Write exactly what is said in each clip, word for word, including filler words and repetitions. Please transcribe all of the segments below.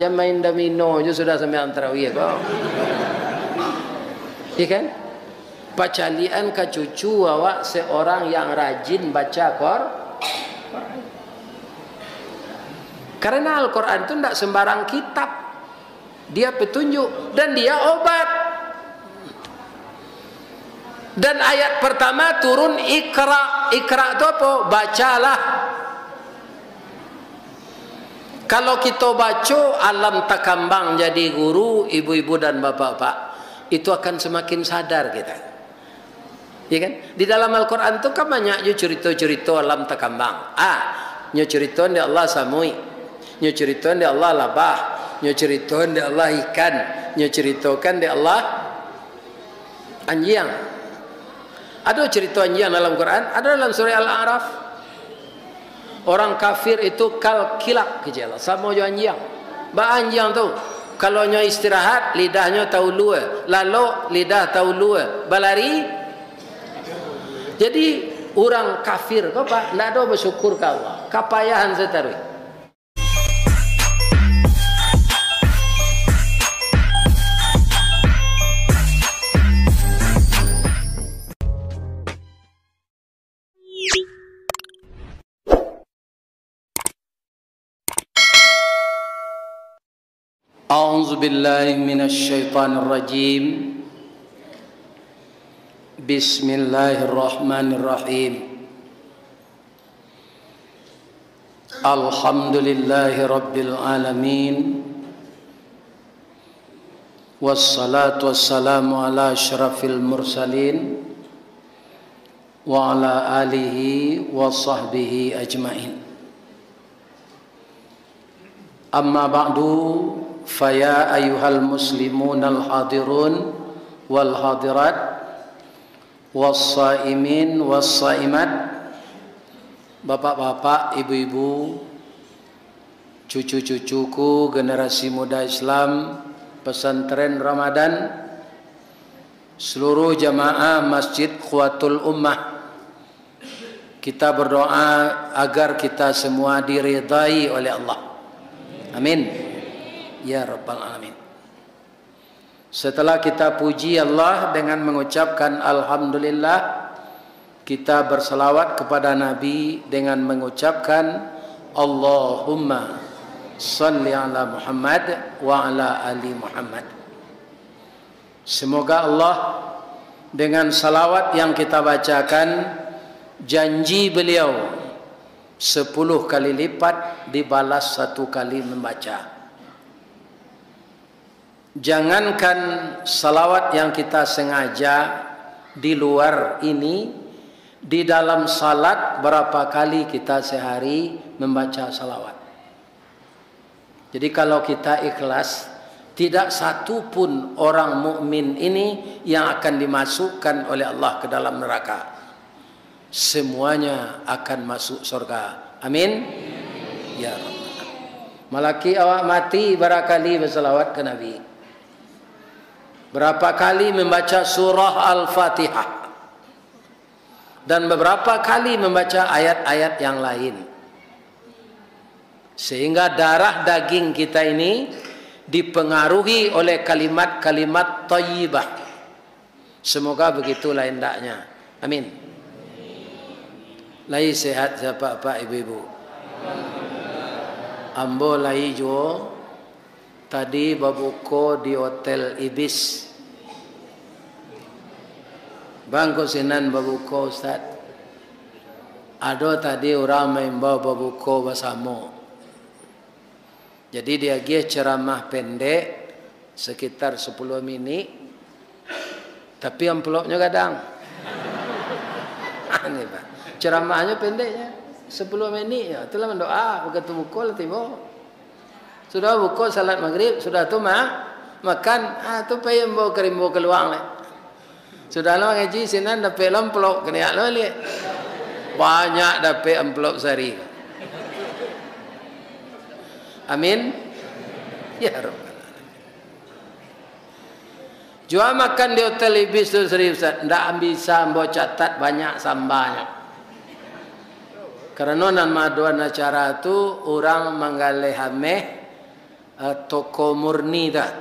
Jan main domino jo sudah sambayang tarawih ko. Iya kan? Pacaliak-an ka cucu awak seorang yang rajin baca Qur-, Quran. Karena Al-Quran tu ndak sembarang kitab. Dia petunjuk dan dia obat. Dan ayat pertama turun, "Iqra." Iqra tu apo? Bacalah. Kalau kito baco, alam takambang jadi guru, ibu-ibu dan bapak-bapak, itu akan semakin sadar kita. Ya kan? Di dalam Al-Quran tu kan banyak jo curito-curito alam takambang. Ah, nyo curitoan dek Allah samuik, nyo curitoan dek Allah labah, nyo curitoan dek Allah ikan, nyo curitokan dek Allah anjiang. Ado curito anjiang dalam Quran, ado dalam surah Al-A'raf. Orang kafir itu kal kilab, kecek Allah, samo jo anjiang. Ba anjiang tu, kalau nyo istirahat, lidahnyo taulua, lalok, lidah taulua, balari. Jadi, urang kafir ko, Pak, ndak ado basyukur ka Allah, kapayahan sataruih. أعوذ بالله من الشيطان الرجيم. بسم الله الرحمن الرحيم. الحمد لله رب العالمين. والصلاة والسلام على أشرف المرسلين وعلى آله وصحبه أجمعين. أما بعد، فيا أيها المسلمون الحاضرون والحاضرات، والصائمين والصائمات، bapak-bapak, ibu-ibu, cucu-cucuku, generasi muda Islam, Pesantren Ramadan, seluruh jamaah Masjid Quwwatul Ummah, kita berdoa agar kita semua diridai oleh Allah. Amin. Ya Rabbal Alamin. Setelah kita puji Allah dengan mengucapkan Alhamdulillah, kita bersalawat kepada Nabi dengan mengucapkan, "Allahumma salli ala Muhammad wa ala ali Muhammad." Semoga Allah, dengan salawat yang kita bacakan, janji beliau sepuluh kali lipat dibalas satu kali membaca. Jangankan salawat yang kita sengaja di luar ini, di dalam salat berapa kali kita sehari membaca salawat? Jadi, kalau kita ikhlas, tidak satu pun orang mukmin ini yang akan dimasukkan oleh Allah ke dalam neraka. Semuanya akan masuk surga. Amin. Ya Rabbal Alamin. Malaki awak mati, bara kali basalawat ka Nabi. Berapa kali membaca surah Al-Fatihah. Dan beberapa kali membaca ayat-ayat yang lain. Sehingga darah daging kita ini dipengaruhi oleh kalimat-kalimat thayyibah. Semoga begitulah hendaknya. Amin. Lai sehat sia apak-apak, ibu-ibu? Ambo lai juo. Tadi babuko di Hotel Ibis. Bangko sinan babuko, Ustaz. Ado tadi urang maimbau babuko basamo. Jadi diagiah ceramah pendek, sekitar sepuluh minik, tapi amplopnyo gadang. Aneh, Pak. Ceramahnyo pendeknyo, sepuluh minik nyo. Itulah mandoa, wakatu buko lah tibo. Sudah buko salat magrib, sudah tu ma-, makan, ah, tu pai ambo ka rimbo kaluang lai. Sudah lo mangaji sinan dapek lo amplop, kaniak lo baliak. Banyak dapek amplop sahari. Amin. Ya Rabbal Alamin. Jua makan di Hotel Ibis tu, serius, Ustaz. Ndak bisa ambo catat banyak sambanyo. Karano nan maadoan acara tu urang manggaleh ameh, Eh, toko murni dah.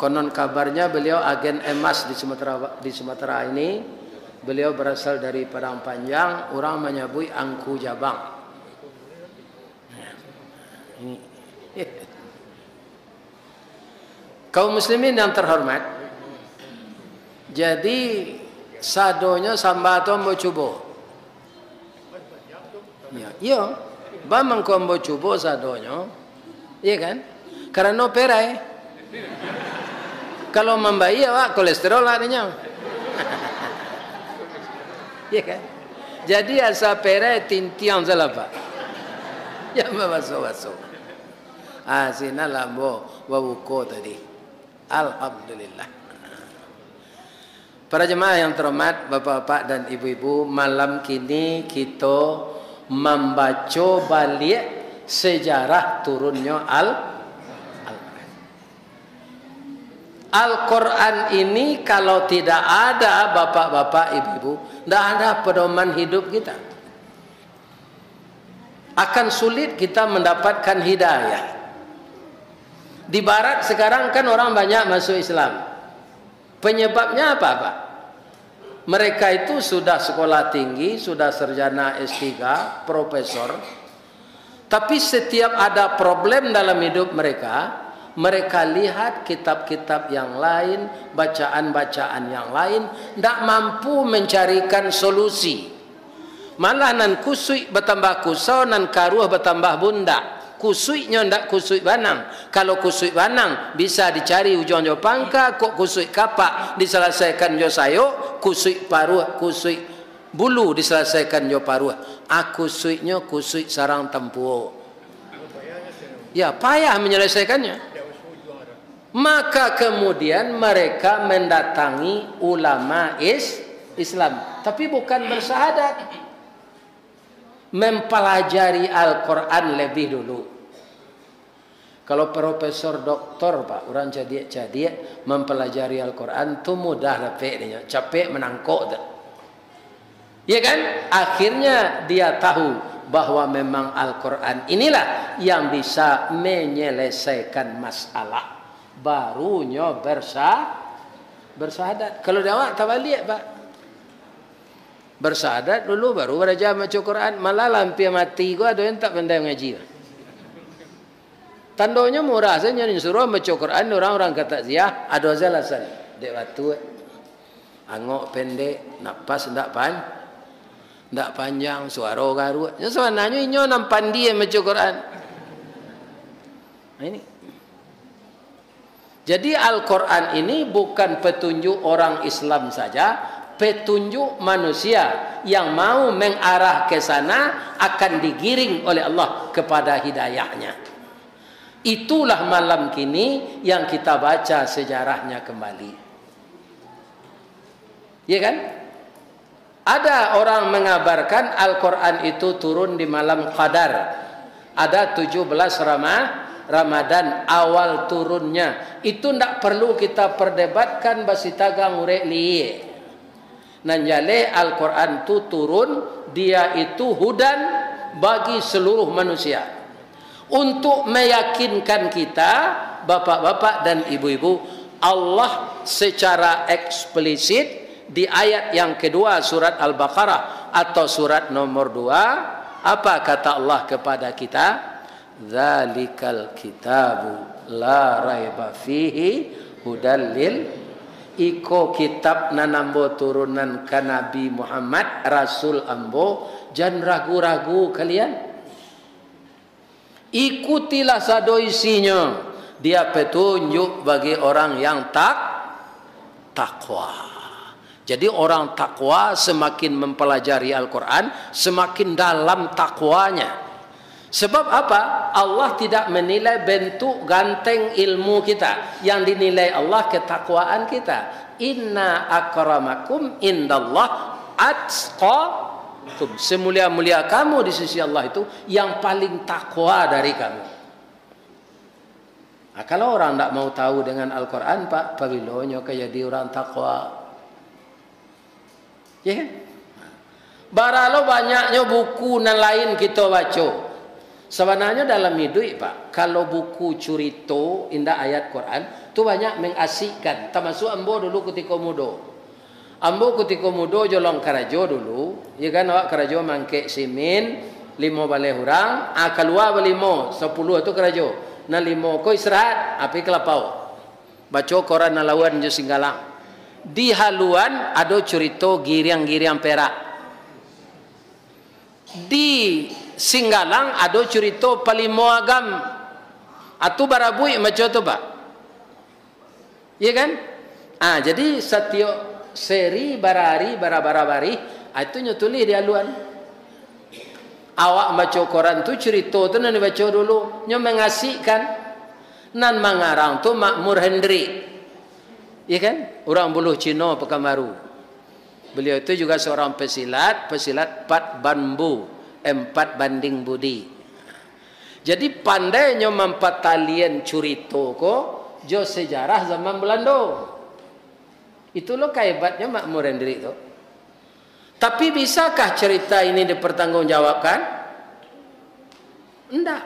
Konon kabarnya beliau agen emas di Sumatera, di Sumatera ini. Beliau berasal dari Padang Panjang, orang manyabuik Angku Jabang. Kaum muslimin yang terhormat, jadi sadonyo samba tu ambo cubo. Ya, iyo. Ba mangko ambo cubo sadonyo. Iya kan? Karano perai. Kalau mambayia, wak, kolesterol lah adonyo. Iya kan? Jadi asa perai tintiang salah, Pak. Jan babaso-baso. Ah, sinan lah ambo babuko tadi. Alhamdulillah. Para jemaah yang terhormat, bapak-bapak dan ibu-ibu, malam kini kito mambaco baliak sejarah turunnyo Al-, Al-Quran. Al-Quran ini kalau tidak ada, bapak-bapak, ibu-ibu, ndak ada pedoman hidup kita. Akan sulit kita mendapatkan hidayah. Di barat sekarang kan orang banyak masuk Islam. Penyebabnya apa, Pak? Mereka itu sudah sekolah tinggi, sudah sarjana S tiga, profesor. Tapi setiap ada problem dalam hidup mereka, mereka lihat kitab-kitab yang lain, bacaan-bacaan yang lain, ndak mampu mencarikan solusi. Malah nan kusuik batambah kusau, nan karuah batambah bundak. Kusuiknyo ndak kusuik banang. Kalau kusuik banang, bisa dicari ujuang jo pangka, kok kusuik kapak disalasaikan jo sayok, kusuik paruah, kusuik bulu disalasaikan jo paruah. Ah, kusuiknyo kusuik sarang tampuo. Ya, payah menyelesaikannya. Maka kemudian mereka mendatangi ulama is-, Islam, tapi bukan bersahadat. Mempelajari Al-Quran lebih dulu. Kalau profesor doktor, Pak, urang cadiak-cadiak mempelajari Al-Quran tu mudah dapek dinyo, capek manangkok tu. Ya kan? Akhirnya dia tahu bahwa memang Al-Quran inilah yang bisa menyelesaikan masalah. Barunyo bersa-, bersahadat. Kalau di awak tabaliak, Pak. Bersahadat dulu, baru baraja mambaco Quran. Malah lah ampia mati ko, ado yang tak pandai mangaji. Tandonyo murah sajo, nyo suruah mambaco Quran, urang-urang ka takziah, ado sajo alasan. Dek batuk, angok pendek, napas ndak pan-, ndak panjang, suaro garuak. Nyo sabananyo inyo nan pandie mambaco Quran. Nah, ini. Jadi, Al-Quran ini bukan petunjuk orang Islam saja, petunjuk manusia yang mau mengarah ke sana akan digiring oleh Allah kepada hidayahnya. Itulah malam kini yang kita baca sejarahnya kembali. Ya kan? Ada orang mengabarkan Al-Quran itu turun di malam Qadar. Ada tujuh belas Rama-, Ramadan awal turunnya. Itu ndak perlu kita perdebatkan basitagang urek liek. Nan jaleh Al-Quran tu turun, dia itu hudan bagi seluruh manusia. Untuk meyakinkan kita, bapak-bapak dan ibu-ibu, Allah secara eksplisit di ayat yang kedua surat Al-Baqarah atau surat nomor dua, apa kata Allah kepada kita? "Dzalikal kitabu la raiba fihi hudal lil." Iko kitab nan ambo turunan ka Nabi Muhammad, rasul ambo, jan ragu-ragu kalian. Ikutilah sado isinyo, dia petunjuk bagi orang yang tak-, takwa. Jadi, orang takwa semakin mempelajari Al-Quran, semakin dalam takwanya. Sebab apa? Allah tidak menilai bentuk ganteng ilmu kita. Yang dinilai Allah ketakwaan kita. "Inna akramakum indallah atqakum." Semulia-mulia kamu di sisi Allah itu yang paling takwa dari kamu. Nah, kalau orang ndak mau tahu dengan Al-Quran, Pak, pabilonyo ka jadi orang takwa? Ya kan? Baralo banyaknyo buku nan lain kito baco. Sabananyo dalam iduik, Pak, kalau buku curito, indak ayat Quran, tu banyak mengasikkan, tamasuak ambo dulu kutiko mudo. Ambo kutiko mudo jolong karajo dulu, ya kan, awak karajo mangkek simin, limo baleh urang, ah, kalua balimo, sapuluah tu karajo. Nan limo ko istirahat, ah, pai ka lapau. Baco koran Haluan jo Singgalang. Di Haluan ado curito giriang-giriang perak. Di Singgalang ado curito palimo agam. Atu barabuik maco tu, Pak. Iya kan? Ah, jadi satiok seri barari, bara-bara barih, ah, itu nyo tulih di Haluan. Awak baco koran tu, curito tu nan dibaco dulu. Nyo mangasikkan. Nan mangarang tu Makmur Hendrik. Iya kan? Urang Buluh Cino, Pekanbaru. Beliau itu juga seorang pesilat, pesilat pat bambu, empat banding budi. Jadi, pandainyo mampatalian curito ko jo sejarah zaman Belando. Itu lo kahebatnyo Makmur Hendrik tu. Tapi, bisakah cerita ini dipertanggungjawabkan? Ndak.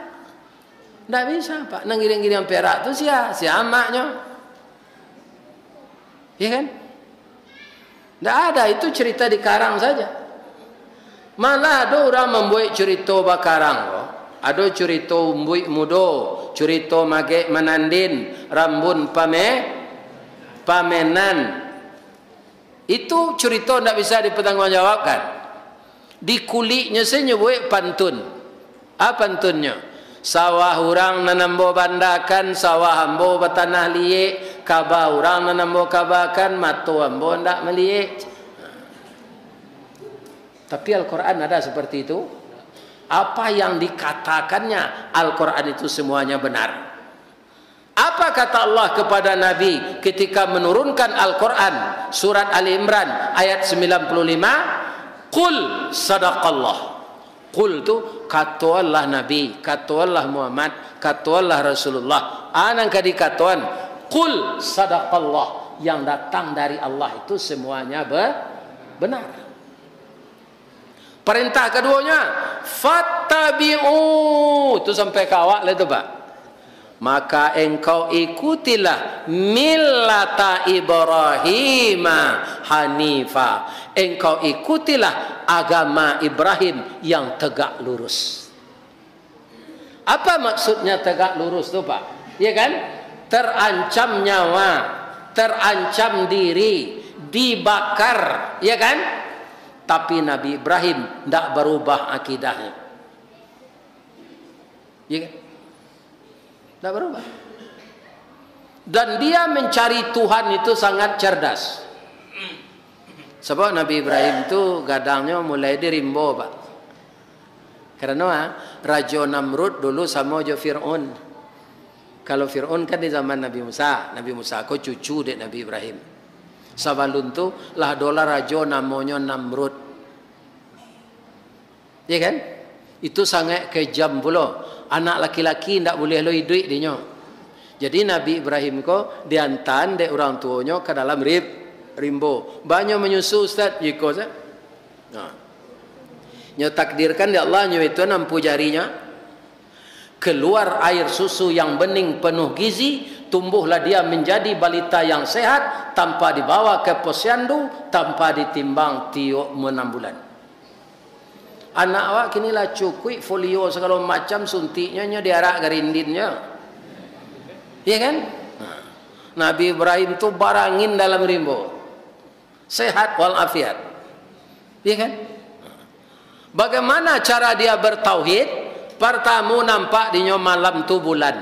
Ndak bisa, Pak. Nan giriang-giriang perak tu sia? Sia amaknyo. Iya kan? Ndak ada, itu cerita dikarang saja. Malah ado urang mambuek curito bakarang ko. Ado curito umbuik mudo, curito magek manandin, rambun pame-, pamenan. Itu curito ndak bisa dipertanggungjawabkan. Di kuliknyo se nyo buek pantun. A pantunnyo? Sawah urang nan ambo bandakan, sawah ambo batanah liek, kaba urang nan ambo kabakan, mato ambo ndak maliek. Tapi Al-Quran ada seperti itu? Apa yang dikatakannya Al-Quran itu semuanya benar. Apa kata Allah kepada Nabi ketika menurunkan Al-Quran, surat Ali Imran ayat sembilan puluh lima, "Qul sadaqallah." Qul tu, "Katoanlah Nabi, katoanlah Muhammad, katoanlah Rasulullah." A nan ka dikatoan, "Qul sadaqallah." Yang datang dari Allah itu semuanya be-, benar. Perintah kaduonyo, "Fattabi'u." Tu sampai ka awak lah tu, Pak. "Maka engkau ikutilah millata Ibrahima hanifa." Engkau ikutilah agama Ibrahim yang tegak lurus. Apa maksudnya tegak lurus tu, Pak? Ya kan? Terancam nyawa, terancam diri, dibakar, ya kan? Tapi Nabi Ibrahim ndak berubah akidahnyo. Ya kan? Ndak berubah. Dan dia mencari Tuhan itu sangat cerdas. Sebab Nabi Ibrahim tu gadangnyo mulai di rimbo, Pak. Karano, ah, Rajo Namrud dulu samo jo Fir'aun. Kalau Fir'aun kan di zaman Nabi Musa, Nabi Musa ko cucu dek Nabi Ibrahim. Sabalun tu lah adolah rajo namonyo Namrud. Ya kan? Itu sangaik kejam pulo. Anak laki-laki ndak buliah lo iduik dinyo. Jadi Nabi Ibrahim ko diantaan dek urang tuonyo ka dalam rim-, rimbo. Banyo manyusu, Ustaz, iko sa. Nah. Nyo takdirkan dek Allah, nyo itu nampu jarinyo. Keluar air susu yang bening penuh gizi, tumbuhlah dia menjadi balita yang sehat, tanpa dibawa ke posyandu, tanpa ditimbang tiok enam bulan. Anak awak kini lah cukuik folio sagalo macam suntiknyo, nyo diarak garindinnyo. Iya kan? Nah, Nabi Ibrahim tu barangin dalam rimbo. Sehat walafiat. Iya kan? Bagaimana cara dia bertauhid? Pertamo nampak dinyo malam tu bulan.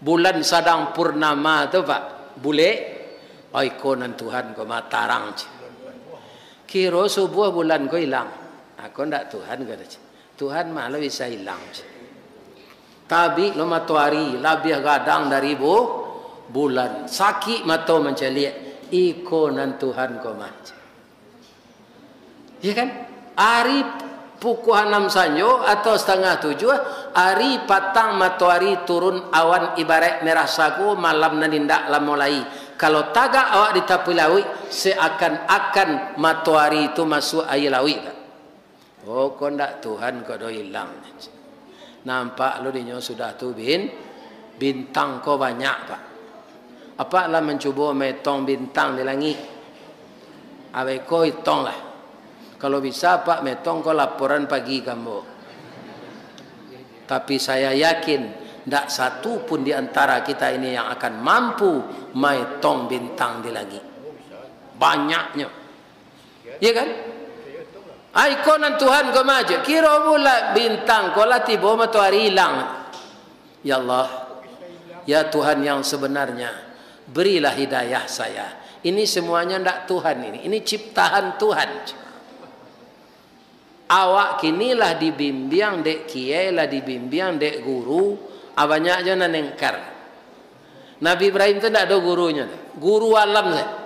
Bulan sadang purnama tu, Pak. Bulek. "Oh, iko nan Tuhan ko mah, tarang," cek. Kiro subuah bulan ko ilang. "Ako ndak Tuhan ko," cek. "Tuhan mah lo bisa ilang," cek. Tabik lo matoari, labiah gadang dari bu-, bulan. Sakik mato mancaliak. "Iko nan Tuhan ko mah," cek. Iya kan? Ari pukua anam sanjo atau satangah tujuah, ari patang matoari turun awan ibaraik merah sago, malam nan indak lamo lai. Kalau tagak awak di tapi lauik, seakan-akan matoari tu masuak aia lauik, Pak. "Oh, ko ndak Tuhan ko doh ilang." Nampak lo dinyo sudah tu bin-, bintang ko banyak, Pak. Apak lah mancubo maetong bintang di langik? Abeko itonglah. Kalau bisa, Pak, maetong ko laporan pagi ka ambo. Tapi saya yakin, ndak satu pun di antara kita ini yang akan mampu maetong bintang di langik. Banyaknyo. Iya kan? Ai, ko nan Tuhan ko mah aja. Kiro bulan bintang ko lah tibo, matoari ilang. Ya Allah, ya Tuhan yang sebenarnya, berilah hidayah saya. Ini semuanya ndak Tuhan ini. Ini ciptaan Tuhan. Awak kini lah dibimbiang dek kiai, lah dibimbiang dek guru, a banyak jo nan engkar. Nabi Ibrahim tu ndak ado gurunyo tu. Guru alam saja.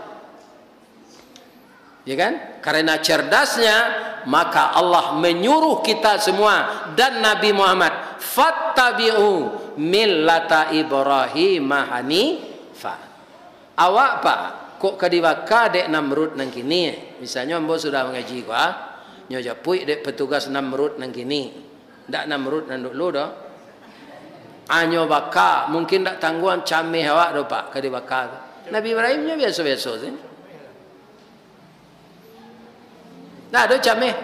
Ya kan? Karena cerdasnya, maka Allah menyuruh kita semua dan Nabi Muhammad, "Fattabi'u millata Ibrahim hanifa." Awak, Pak, kok ka dibaka dek Namrud nan kini? Misalnyo ambo sudah mangaji ko, ah, nyo japuik dek petugas Namrud nan kini. Ndak Namrud nan dulu doh. Anyo baka, mungkin ndak tangguang cameh awak doh, Pak, ka dibaka tu. Nabi Ibrahim nyo biaso-biaso saja. Ndak ado cameh.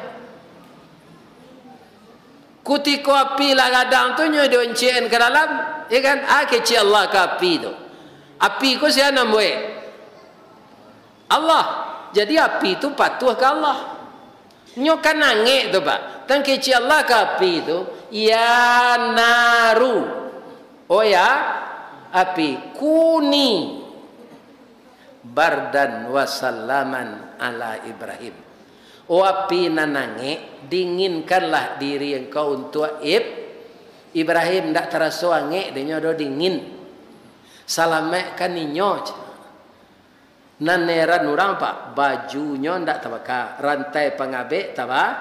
Kutiko api lah gadang tu, nyo dioncek-an ka dalam, ya kan? Ah, kecek Allah ka api tu. Api ko sia nan buek? Allah. Jadi api tu patuah ka Allah. Nyo kan angek tu, Pak. Tang kecek Allah ka api tu, "Ya naru." Oh ya, api, "kuni bardan wa salaman ala Ibrahim." Oh api nan angek, dinginkanlah diri engkau untuak Ib-, Ibrahim. Ndak taraso angek, dinyo do dingin. Salamaikkan inyo, cek. Nan heran urang, Pak, bajunyo ndak tabaka, rantai pangabek taba-,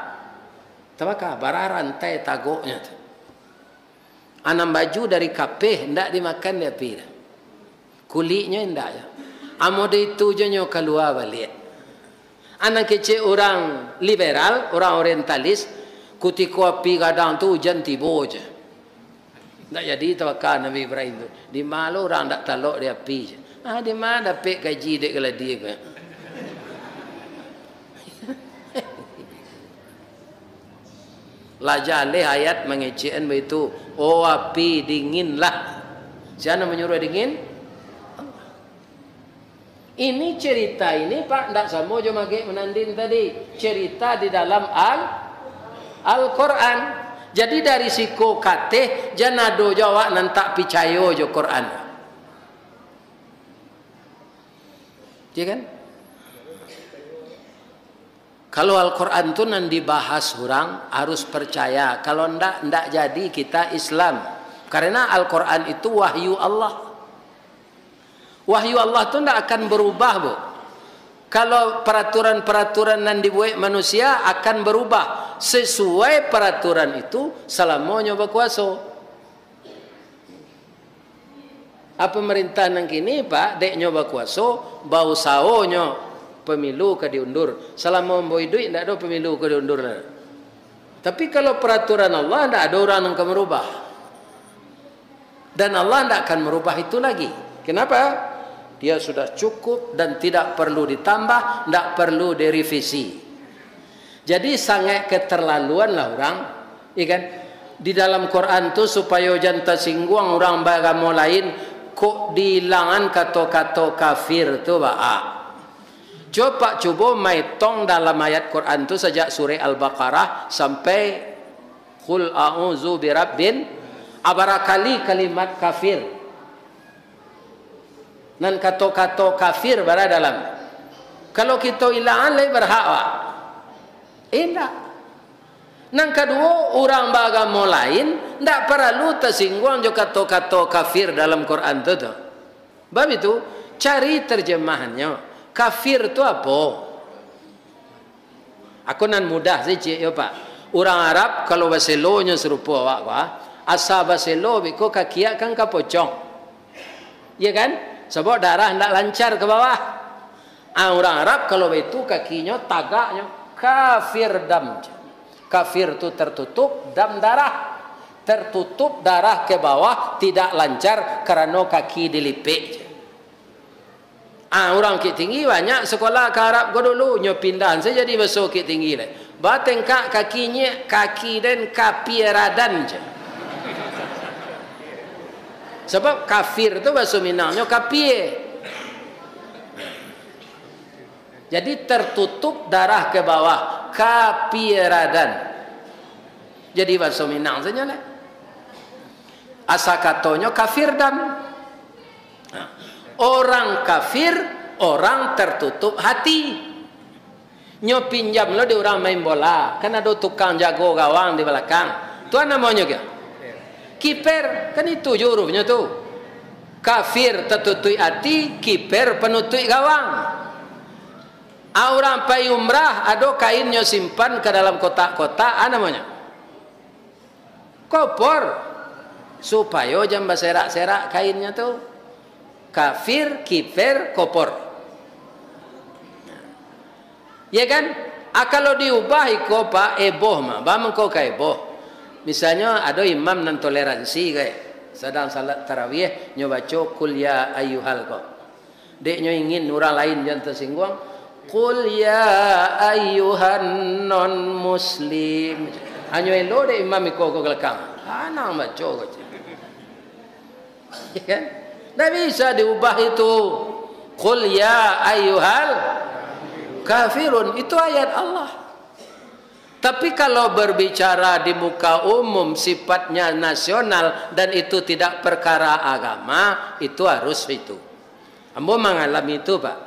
tabaka, bara rantai tagoknyo tu. Anam baju dari kapeh, ndak dimakan dek api doh. Kuliknyo indak jo. Amuah dari tu jo nyo kalua baliak. Anak kecek urang liberal, urang orientalis, kutiko api gadang tu ujan tibo je. Ndak jadi tabaka Nabi Ibrahim tu. Di ma lo urang ndak talok di api je. Ah, di ma dapek gaji dek galadi ko? Lah jaleh ayat mangecek-an baitu, "Oh api, dinginlah." Sia nan manyuruah dingin? Ini cerita ini, Pak, ndak samo jo Magek Manandin tadi. Cerita di dalam Al-, Al-Quran. Jadi dari siko kateh, jan ado jo awak nan tak picayo jo Quran. Ya kan? Kalau Al-Quran tu nan dibahas urang, harus percaya. Kalau ndak, ndak jadi kita Islam. Karena Al-Quran itu wahyu Allah. Wahyu Allah tu ndak akan berubah, Bu. Kalau peraturan-peraturan nan dibuek manusia akan berubah sesuai peraturan itu salamonyo bakuaso. A, pamarintah nan kini, Pak, dek nyo bakuaso, bausaonyo pamilu ka diundur. Salamo ambo iduik, ndak ado pamilu ka diundur lai. Tapi, kalau paraturan Allah, ndak ado urang nan ka marubah. Dan Allah ndak akan marubah itu lagi. Kenapa? Dia sudah cukup dan tidak perlu ditambah, ndak perlu direvisi. Jadi, sangaik keterlaluan lah urang, ya kan? Di dalam Quran tu, supayo jan tasingguang urang baagamo lain, kok diilangan kato-kato kafir tu, baa? Coba cubo maetong dalam ayat Quran tu, sajak surah Al-Baqarah sampai Qul a'udzu birabbin, a bara kali kalimat kafir. Nan kato-kato kafir bara dalam. Kalau kito ilangan, lai barhak, Pak? Indak. Nan kaduo, urang baagamo lain ndak paralu tasingguang jo kato-kato kafir dalam Quran tu, tu. Bab itu, cari terjemahannyo. Kafir tu apo? Ako nan mudah sajo, yo, Pak. Urang Arab, kalau baselo nyo sarupo awak ko, ah, asa baselo beko kaki awak kan ka pocong. Iya kan? Sabab darah ndak lancar ka bawah. Ah, urang Arab kalau baitu kakinyo tagaknyo, kafir dam. Kafir tu tertutup, dam darah. Tertutup darah ke bawah, tidak lancar karano kaki dilipek. Ah, urang Bukittinggi banyak sekolah ka Arab ko dulu, nyo pindah sajo jadi baso Bukittinggi lai. Batengkak kaki nyiak, kaki den kapie radan je. Sabab kafir tu baso Minangnyo kapie. Jadi tertutup darah ke bawah, kapie radan. Jadi baso Minang sajo lah. Asa katonyo kafir dam. Nah, orang kafir, orang tertutup hati. Nyo pinjam lo di urang main bola, kan ado tukang jago gawang di balakang. Tu a namonyo kio? Kiper, kan itu jo hurufnyo tu. Kafir tertutup hati, kiper penutup gawang. A urang pai umrah, ado kainnyo simpan ka dalam kotak-kotak, a namonyo? Kopor. Supayo jan baserak-serak kainnyo tu. Kafir, kiper, kopor. Ya kan? A, kalau diubah iko, Pak, eboh mah. Ba mangko ka eboh. Misalnyo, ado imam nan toleransi, kayak sadang salat tarawih, nyo baco, "Qul ya ayyuhal" ko. Dek nyo ingin urang lain jan tasingguang, "Qul ya ayyuhan non muslim." Hanyo elo dek imam iko ko galakang. Hanang baco ko cek. Ya kan? Ndak bisa diubah itu. "Qul ya ayyuhal kafirun." Itu ayat Allah. Tapi kalau berbicara di muka umum, sifatnya nasional, dan itu tidak perkara agama, itu harus itu. Ambo mangalami itu, Pak.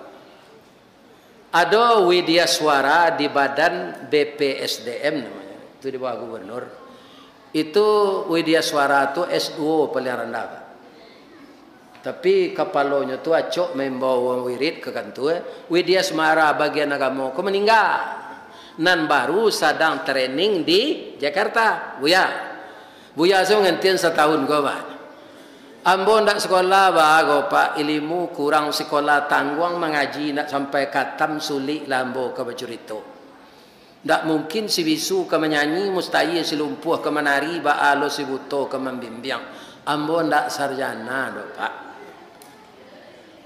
Ado Widya Suara di badan B P S D M namanya, itu di bawah gubernur. Itu Widya Suara tu S duo paling randah, Pak. Tapi kapalonyo tu acok maimbau urang wirid ka kantua, Widya Suara bagian agamo ko maningga. Nan baru sadang training di Jakarta, Buya. Buya se mangantian satahun ko, Pak. Ambo ndak sekolah, Pak, ko, Pak, ilimu kurang sekolah, tangguang mangaji, ndak sampai katam, sulik lah ambo ka bacurito. Ndak mungkin si bisu ka manyanyi, mustahil si lumpuah ka manari, baa lo si buto ka mambimbiang. Ambo ndak sarjana doh, Pak.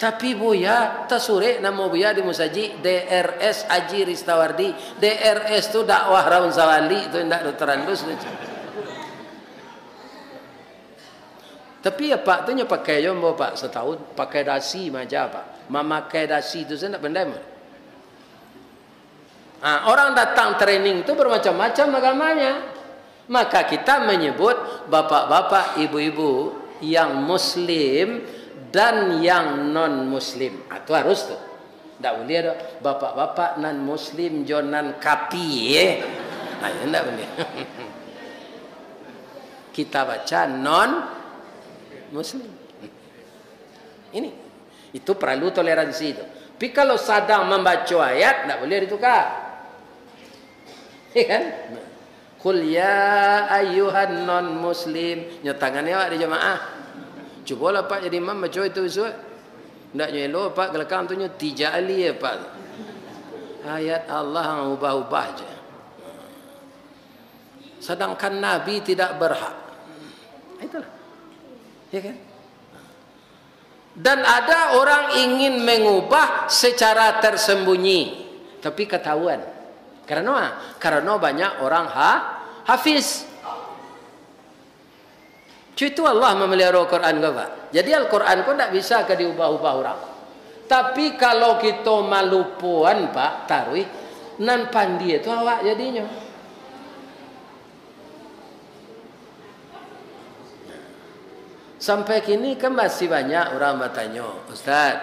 Tapi Buya, tasurek namo Buya di musajik, D R S Haji Ristawardi. D R S tu dakwah raun sawali tu, indak do tarandus tu. Tapi apak tu nyo pakai jo ambo, Pak, satahun, pakai dasi maja, Pak. Mamakai dasi tu sajo ndak pandai, Pak. Ah, orang datang training tu bermacam-macam agamanya. Maka kita menyebut bapak-bapak, ibu-ibu yang muslim dan yang non muslim. Ah, tu harus tu. Ndak buliah doh, bapak-bapak nan muslim jo nan kapie. Ah, iyo ndak buliah. Kita baca non muslim. Ini, itu paralu toleransi tu. Tapi kalau sadang mambaco ayat, ndak buliah ditukar. Ya kan? "Qul ya ayyuhan non muslim." Nyo tangan awak di jamaah. Cubolah, Pak, jadi imam baco itu bisuak. Ndak nyo elo, Pak, galakang tu nyo tijak ali, Pak. Ayat Allah ubah-ubah je. Sedangkan Nabi tidak berhak. Itulah. Ya kan? Dan ada orang ingin mengubah secara tersembunyi, tapi ketahuan. Karena, karena banyak orang ha-, hafiz. Cuy, itu Allah memelihara Al-Quran ko, Pak. Jadi Al-Quran ko ndak bisa ka diubah-ubah orang. Tapi kalau kito malupoan, Pak, taruih, nan pandai tu awak jadinyo. Sampai kini kan masih banyak orang batanyo, "Ustaz,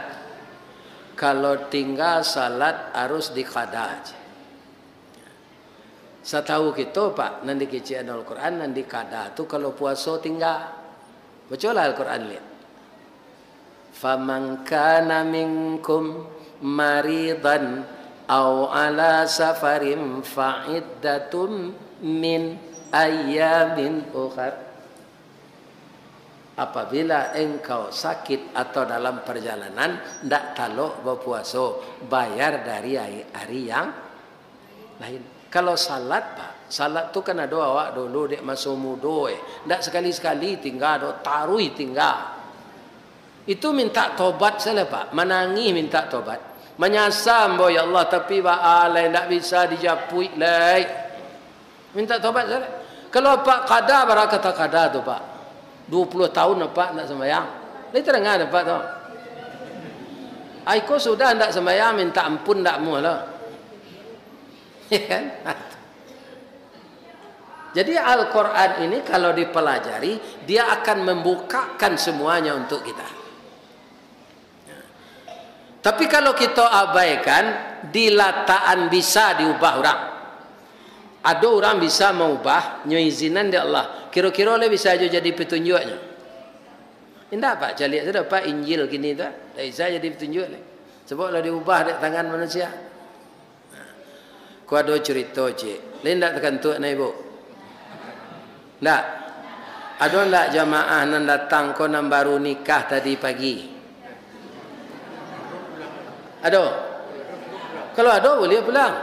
kalau tinggal salat harus dikada aja?" Satahu kito, Pak, nan dikecek Al-Quran, nan dikada tu kalau puaso tinggal. Bacolah Al-Quran lihat. "Faman kana minkum maridan au ala safarin fa iddatum min ayyamin ukhar." Apabila engkau sakit atau dalam perjalanan, ndak talok bapuaso, bayar dari hari, hari yang lain. Kalau salat, Pak, Salat tu kan ado awak dulu dek maso mudo, eh. Ndak sakali-sakali tingga do, taruih tingga. Itu minta tobat sajo, Pak. Manangih minta tobat. Manyasa ambo, ya Allah, tapi baa lai, ndak bisa dijapuik lai. Minta tobat sajo. Kalau Apak kada, bara kata kada tu, Pak. Duo puluah tahun Apak ndak sambayang. Lai tadanga Apak tu. Ai ko sudah ndak sambayang, minta ampun ndak amuah lo. Ya kan? Jadi Al-Quran ini kalau dipelajari, dia akan membukakan semuanya untuk kita. Tapi kalau kita abaikan, dilatakan bisa diubah urang. Ado urang bisa maubah, nyo izinan dek Allah. Kiro-kiro lai bisa jo jadi petunjuaknyo? Indak, Pak. Caliak sudah, Pak, Injil kini tu. Ndak bisa jadi petunjuak lai. Sebab lah diubah dek tangan manusia. Ko ado curito, ciek. Lai ndak takantuak nah, Ibu? Ndak? Ado ndak jamaah nan datang ko nan baru nikah tadi pagi? Ado? Kalau ado, buliah pulang.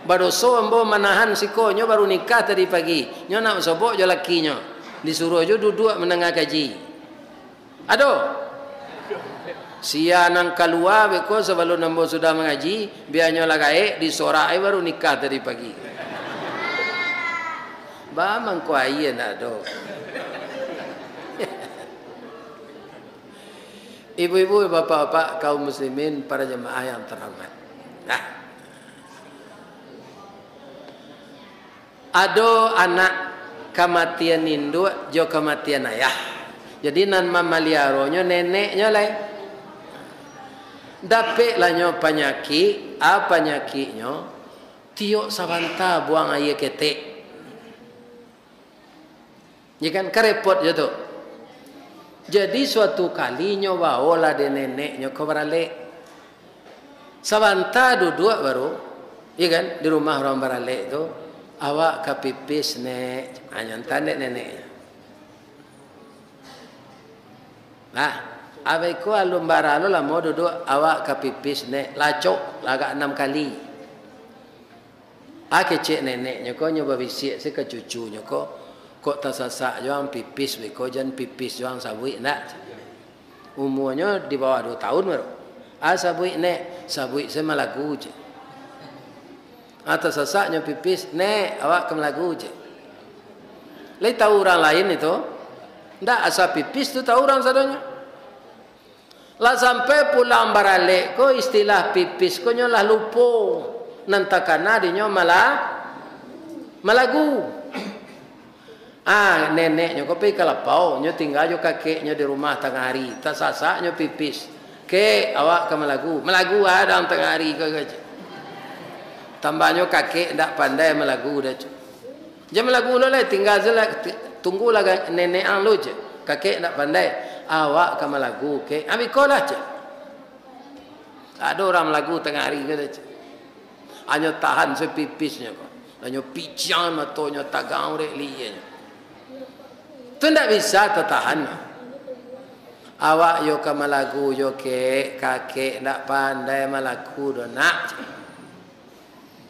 Badoso ambo manahan siko, nyo baru nikah tadi pagi. Nyo nak basobok jo lakinyo. Disuruah jo duduak mandanga kaji. Ado? Sia nan kalua beko sabalun ambo sudah mangaji, bianyo lah gaek, disorak ai baru nikah tadi pagi. Ba mangko aia ndak ado. Ibu-ibu, bapak-bapak, kaum muslimin, para jamaah yang terhormat. Nah. Ado anak kamatian induak jo kamatian ayah. Jadi, nan mamaliaronyo neneknyo lai. Dapeklah nyo panyakik, a panyakiknyo, tiok sabanta buang aia ketek. Ya kan, karepot jo tu. Jadi, suatu kali nyo baolah dek neneknyo ko baralek. Sabanta duduak baru, ya kan, di rumah urang baralek tu, "Awak ka pipis, Nek." Anyo antaan dek neneknyo. Nah, abih ko alun bara lo lamo duduak, "Awak ka pipis, Nek." Lacok, lah agak anam kali. Ah, kecek neneknyo ko, nyo babisiak se ka cucunyo ko, "Kok tasasak jo ang pipis beko, jan pipis jo ang sabuik, ndak?" Umuanyo di bawah duo tahun baru. "Ah, sabuik, Nek." "Sabuik se malagu," cek. Ah, tasasak nyo pipis, "Nek, awak ka malagu," cek. Lai tahu urang lain itu? Ndak, asa pipis tu tahu urang sadonyo. Lah sampai pulang baralek ko, istilah pipis ko nyo lah lupo. Nan takana dinyo malah malagu. Ah, neneknyo ko pai ka lapau, nyo tingga jo kakeknyo di rumah tangah ari, tasasak nyo pipis. "Kek, awak ka malagu." "Malagu a dang tangah ari ko," cek. Tambahnyo kakek ndak pandai malagu doh, cek. "Jan malagu lo lai, tingga se lah, ti-, tunggulah ga-, nenek ang lo," cek. "Kakek ndak pandai." "Awak ka malagu, Kek." "Abih ko lah," cek. Ado urang malagu tangah ari ko, cek. Anyo tahan se pipisnyo ko. Anyo piciang matonyo, tagang urek lienyo. Tu ndak bisa tatahan. "Awak yo ka malagu yo, Kek, kakek ndak pandai malagu doh, Nak."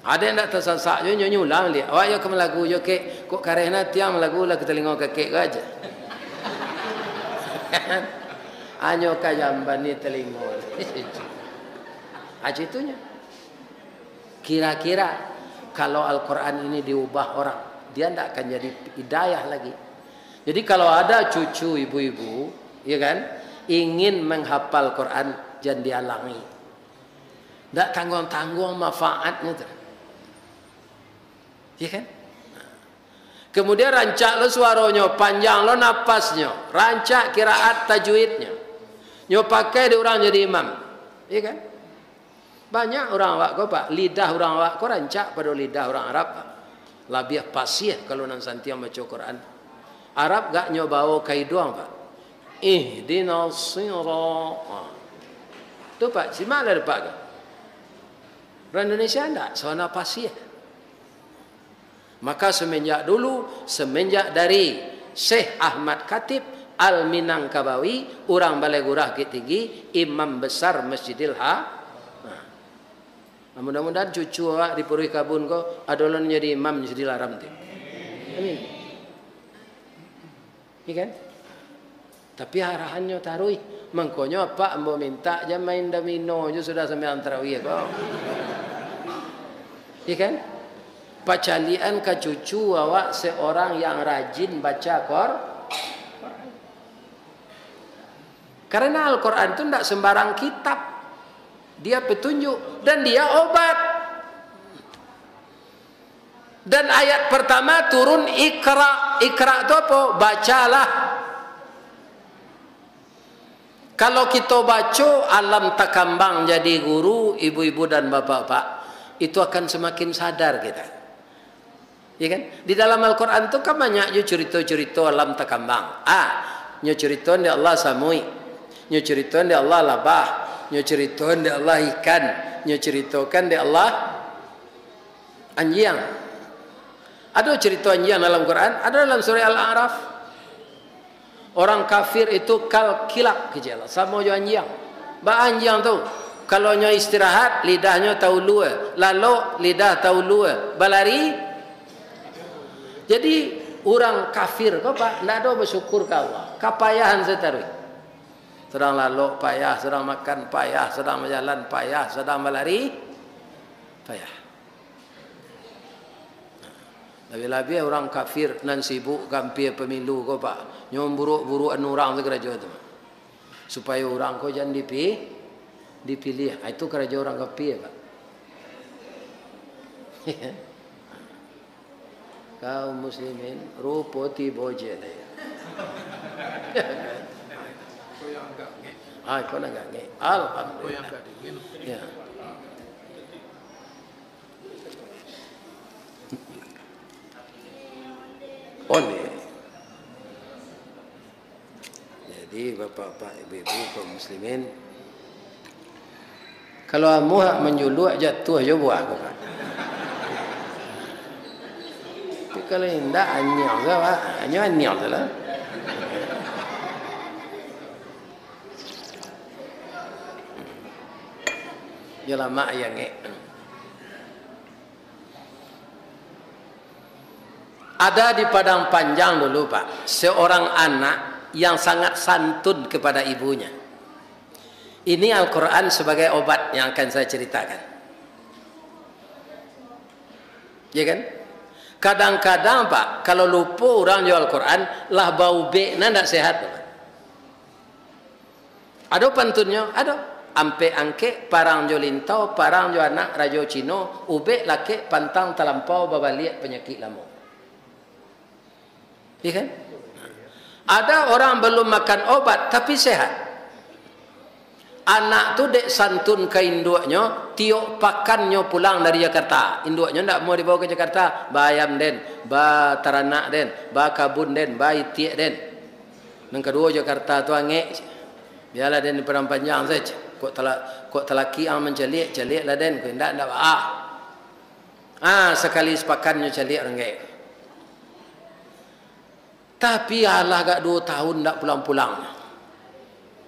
Ado ndak tasasak jo, nyo nyulang liak. "Awak yo ka malagu yo, Kek, kok kareh na tiang malagu lah ka talingo kakek ko," cek. Anyo ka jamban ni talingo. Ah, cak itunyo. Kira-kira, kalau Al-Quran ini diubah orang, dia ndak akan jadi hidayah lagi. Jadi, kalau ada cucu ibu-ibu, ya kan, ingin menghafal Quran, jan dialangi. Ndak tangguang-tangguang manfaatnyo tu. Ya kan? Kemudian, rancak lo suaronyo, panjang lo napasnyo, rancak kiraat tajwidnyo. Nyo pakai dek urang jadi imam. Ya kan? Banyak urang awak ko, Pak, lidah urang awak ko rancak pado lidah urang Arab, Pak. Labiah pasiah kalau nan santiang baco Quran. Arab gak nyo bao ka iduang, Pak. "Ihdinas sira-," ha. Tu, Pak, simak lah, Pak, ko. Urang Indonesia ndak, sawana pasiah. Maka semenjak dulu, semenjak dari Syekh Ahmad Khatib Al-Minangkabawi, urang Balai Gurah Bukittinggi, imam besar Masjidil Ha-, nah. Nah, mudah-mudahan cucu awak di Puruih Kabun ko ado lah jadi imam di Sidilaram tu. Amin. Iya kan? Tapi arahannyo taruih. Mangkonyo apak ambo mintak jan main domino jo sudah sambayang tarawih ko. Iya kan? Pacaliakan ka cucu awak seorang yang rajin baca Qur-, Quran. Karena Al-Quran tu ndak sembarang kitab. Dia petunjuk dan dia obat. Dan ayat pertama turun, "Iqra." Iqra tu apo? Bacalah. Kalau kito baco, alam takambang jadi guru, ibu-ibu dan bapak-bapak, itu akan semakin sadar kita. Ya kan? Di dalam Al-Quran tu kan banyak jo curito-curito alam takambang. Ah, nyo curitoan dek Allah samuik, nyo curitoan dek Allah labah, nyo curitoan dek Allah ikan, nyo curitokan dek Allah anjiang. Ado curito anjiang dalam Quran, ado dalam surah Al-A'raf. Orang kafir itu kal kilak kecil, samo jo anjiang. Ba anjiang tu, kalau nyo istirahat, lidahnyo taulua, lalok, lidah taulua, balari. Jadi, urang kafir ko, Pak, ndak ado basyukur ka Allah. Kapayahan sataruih. Sadang lalok payah, sadang makan payah, sadang bajalan payah, sadang balari payah. Labiah-labiah urang kafir nan sibuk ka ampia pamilu ko, Pak. Nyo buruak-buruakan urang tu karajo tu. Supayo urang ko jan dipi-, dipiliah. Ah, itu karajo urang kafir, Pak. Kaum muslimin, rupo tibo je tadi. Ah, kau nak ngek. Alhamdulillah. Ya. Oleh. Jadi, bapak-bapak, ibu-ibu, kaum muslimin, kalau amuah manjuluak, jatuah jo buah ko, Pak. Tapi kalau indak, anyang se, Pak. Hanyo anyang se lah. Yo lamak, yo ngek. Ada di Padang Panjang dulu, Pak, seorang anak yang sangat santun kepada ibunya. Ini Al-Quran sebagai obat yang akan saya ceritakan. Ya kan? Kadang-kadang, Pak, kalau lupo urang jo Al-Quran, lah baubek, nah, ndak sehat, Pak. Ado pantunnyo? Ado. Ampek angkek, parang jo lintau, parang jo anak rajo Cino, ubek lakek pantang talampau, babaliak panyakik lamo. Iya kan? Ada orang belum makan obat, tapi sehat. Anak tu dek santun ka induaknyo, tiok pakan nyo pulang dari Jakarta. Induaknyo ndak mau dibawa ke Jakarta, ba ayam den, ba taranak den, ba kabun den, ba itiak den. Nan kaduo, Jakarta tu angek. Bialah den di Padang Panjang saja. Kok tala-, kok talaki ang mancaliak, caliaklah den. Kok indak, indak baa. Ah, sakali sapakan nyo caliak renggaek. Tapi alah agak duo tahun ndak pulang-pulang.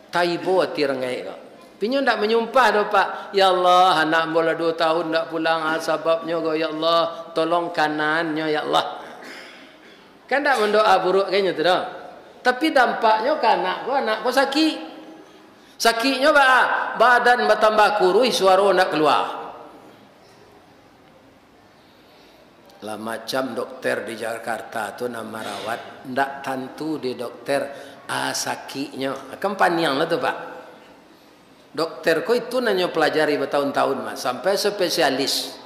Taibo ati renggaek ko. Tapi nyo ndak manyumpah doh, Pak. "Ya Allah, anak ambo lah duo tahun ndak pulang, ah, sababnyo ko, ya Allah, tolong kanaan nyo, ya Allah." Kan ndak mandoa buruak kan nyo tu doh. Tapi dampaknyo ka anak ko, anak ko sakik. Sakiknyo baa? Badan batambah kuruih, suaro ndak kalua. Lah macam dokter di Jakarta tu nan marawat, ndak tantu di dokter, ah, sakiknyo. Kan paniang lah tu, Pak. Dokter ko itu nan nyo pelajari batahun-tahun mah, sampai spesialis.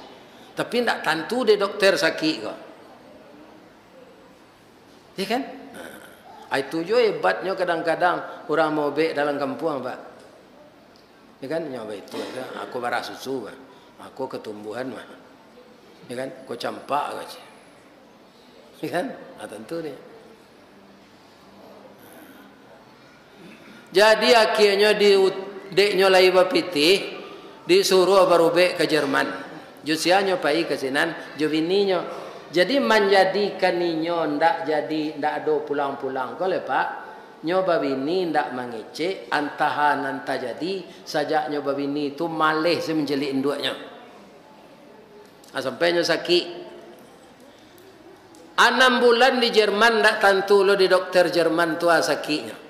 Tapi ndak tantu di dokter sakik ko. Iya kan? Nah, itu jo hebatnyo kadang-kadang urang maubek dalam kampuang, Pak. Iya kan? Nyo baitu aja, aku barah susu, Pak. Aku ketumbuhan, Pak. Iya kan? Ko campak ka ceh. Iya kan? Ah, tantu ni. Jadi, akhirnyo di ut-, dek nyo lai bapitih, disuruah barubek ka Jerman. Jo sia nyo pai ka sinan, jo bininyo. Jadi, manjadikan inyo ndak jadi, ndak ado pulang-pulang ko leh, Pak. Nyo babini ndak mangecek, antah nan tajadi, sajak nyo babini tu maleh se mancaliak induaknyo. Ah, sampai nyo sakik. Anam bulan di Jerman, ndak tantu lo di dokter Jerman tu, ah, sakiknyo.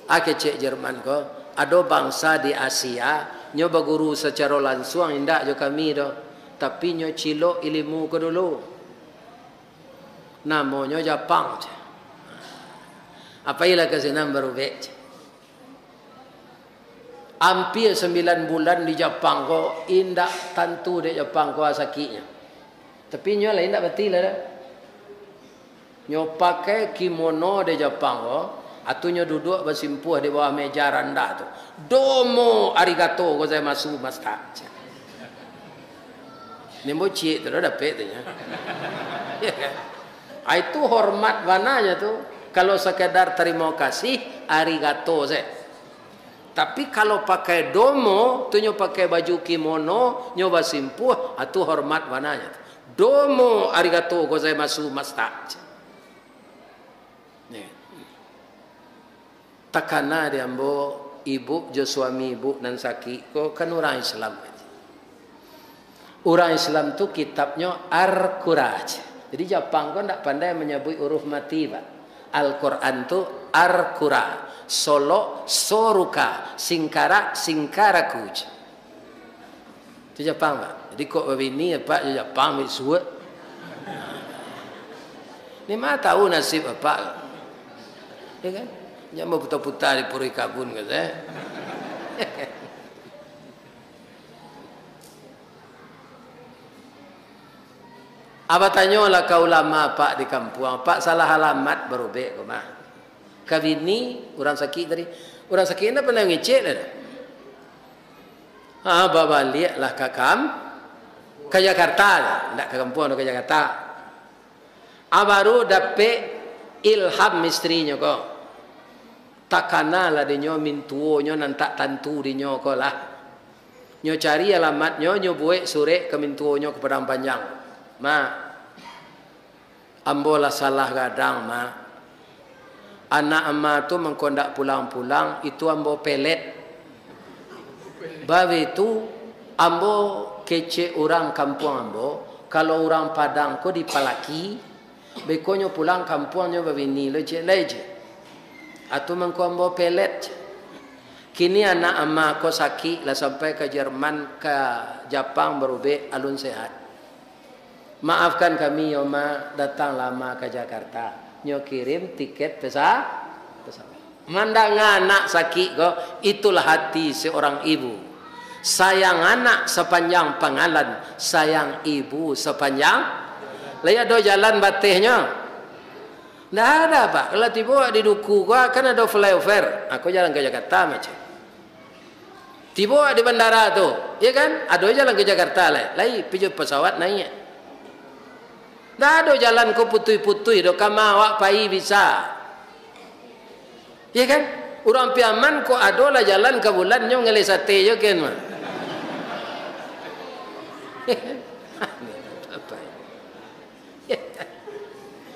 Ah, kecek Jerman ko, ado bangsa di Asia, nyo baguru sacaro lansuang indak jo kami doh, tapi nyo cilok ilimu ko dulu. Namonyo Japang, ceh. Apailah ka sinan barubek, ceh. Ampia sambilan bulan di Japang ko, indak tantu dek Japang ko sakiknyo. Tapi nyo lah indak mati lah dah. Nyo pakai kimono dek Japang ko, atu nyo duduak basimpuah di bawah meja randah tu. "Domo arigato gozaimasu, masta." Nembok ciek tu lah dapek tu nyo. Ya kan? Ah, itu hormat bananyo tu. Kalau sekedar terima kasih, arigato se. Tapi kalau pakai domo, tu nyo pakai baju kimono, nyo basimpuah, ah, tu hormat bananyo tu. "Domo arigato gozaimasu, masta." Ya. Takana di ambo, ibuk jo suami ibuk nan sakik ko kan urang Islam. Urang Islam tu kitabnyo Al-Quran. Jadi Japang ko ndak pandai manyabuik huruf mati, Pak. Al-Quran tu Al-Quran. Solok, soruka, singkarak, singkaraku. Tu Japang, Pak. Jadi kok babini, Pak, jo Japang, bisuak. Ni ma tahu nasib Bapak. Ya kan? Jangan baputa-puta di puri kabun, kata. Abah tanyolah ka ulama Pak di kampuang, Pak salah alamat barubek ko mah. Ka bini, urang sakik tadi. Urang sakik ndak pandai mangecek lah. Ha, babaliaklah ka kam-, ka Jakarta, ndak ka kampuang, ka Jakarta. Ah, baru dapek ilham istrinyo ko. Takanalah dinyo mintuonyo nan tak tantu dinyo ko lah. Nyo cari alamatnyo, nyo buek surek ka mintuonyo ka Padang Panjang. Mak, ambo lah salah gadang, Mak. Anak ama tu mangko ndak pulang-pulang, itu ambo pelet. Babe tu, ambo kecek urang kampuang ambo, kalau urang Padang ko dipalaki, beko nyo pulang kampuang nyo babini lo ciek lai ciek. Atu mangko ambo pelet. Kini anak ama ko sakik lah sampai ka Jerman, ka Japang barubek alun sehat. Maafkan kami yo, Mak, datanglah Mak ka Jakarta. Nyo kirim tiket pesa-, pesawat. Mandanga anak sakik ko, itulah hati seorang ibu. Sayang anak sapanjang pangalan, sayang ibu sapanjang. Lai ado jalan batehnyo? Ndak ada, Pak. Kalau tibo di Duku ko, kan ado flyover. Ako jalan ka Jakarta macam. Tibo di bandara tu, ya kan? Ado jalan ka Jakarta lai. Lai, pi jo pesawat naiak. Ndak ado jalan ko putuih-putuih do, kama awak pai bisa. Ya kan? Urang Piaman ko ado lah jalan ka bulan nyo ngaleh sate jo ken mah.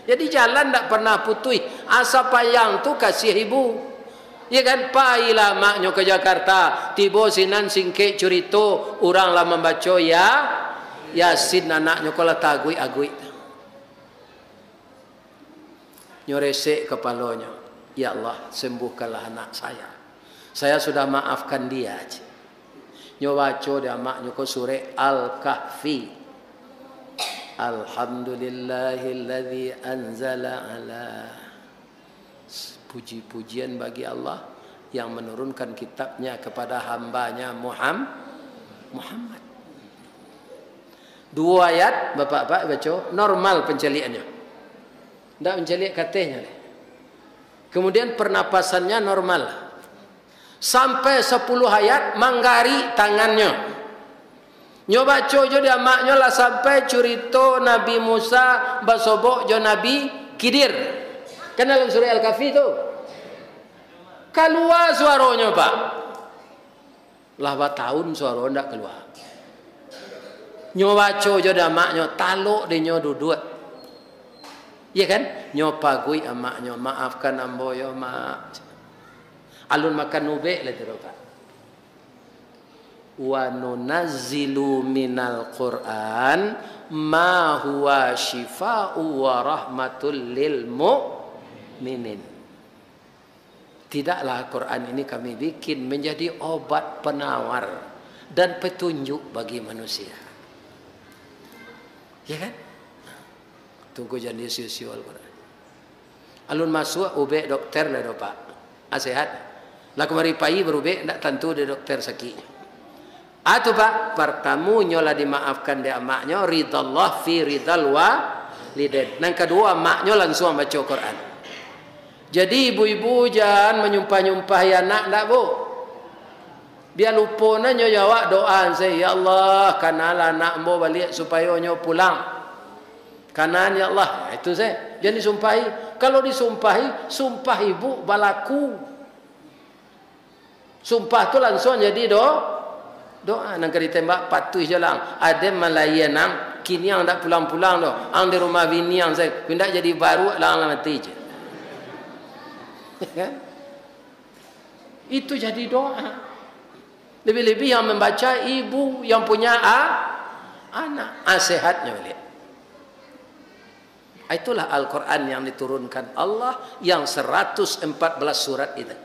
Jadi jalan ndak pernah putuih. Asa payang tu kasiah ibu. Ya kan? Pailah maknyo ka Jakarta. Tibo sinan singkek curito, urang lah mambaco ya, Yasin, anaknyo ko lah taaguik-aguik. Nyo resek kapalonyo, "Ya Allah, sembuhkanlah anak saya. Saya sudah maafkan dia," cek. Nyo baco di amaknyo ko surek Al-Kahfi. "Alhamdulillahilladzi anzala ala," puji-pujian bagi Allah yang menurunkan kitabnya kepada hambanya Muham-, Muhammad. Duo ayat, bapak-bapak baco, normal pencaliakannyo. Ndak mancaliak katehnyo lai. Kemudian pernapasannya normal. Sampai sapuluah ayat, manggarik tangannyo. Nyo baco jo di amaknyo lah sampai curito Nabi Musa basobok jo Nabi Khidir. Kan dalam surah Al-Kahfi tu. Kalua suaronyo, Pak. Lah batahun suaro ndak kalua. Nyo baco jo di amaknyo, talok dek nyo duduak. Iya kan? Nyo paguik amaknyo, "Maafkan ambo yo, Mak. Alun makan ubek lai tu, Pak." "Wa nunazzilu minal Qur'an ma huwa syifa'u wa rahmatul lil mu'minin." Tidaklah Al-Quran ini kami bikin menjadi obat penawar dan petunjuk bagi manusia. Ya kan? Tunggu jan dia sio-sio Al-Quran. Alun masuak ubek dokter lah do, Pak. Ah, sehat. Lah kamari pai barubek, ndak tantu dek dokter sakik. Ah, tu, Pak, partamunyo lah dimaafkan dek amaknyo, ridallah fi ridal walidain. Nan kaduo, amaknyo lansuang baco Quran. Jadi, ibu-ibu jan manyumpah-nyumpahi anak, ndak, Bu? Bia lupo nyo jo awak doa se, "Ya Allah, kanalah anak ambo baliak supayo nyo pulang." Kanaan, ya Allah. Itu se. Jan disumpahi. Kalau disumpahi, sumpah ibu balaku. Sumpah tu lansuang jadi do-, doa. Nan ka ditembak patuih jo lah. Aden malayia nang, kini ang dak pulang-pulang doh. Ang di rumah bini ang se. Indak jadi baruak lah, ang lah mati je. Kan? Itu jadi doa. Lebih-lebih yang membaca ibu yang punya a-, anak. Ah, sehatnya balik. Itulah Al-Quran yang diturunkan Allah yang seratus empat belas surat itu.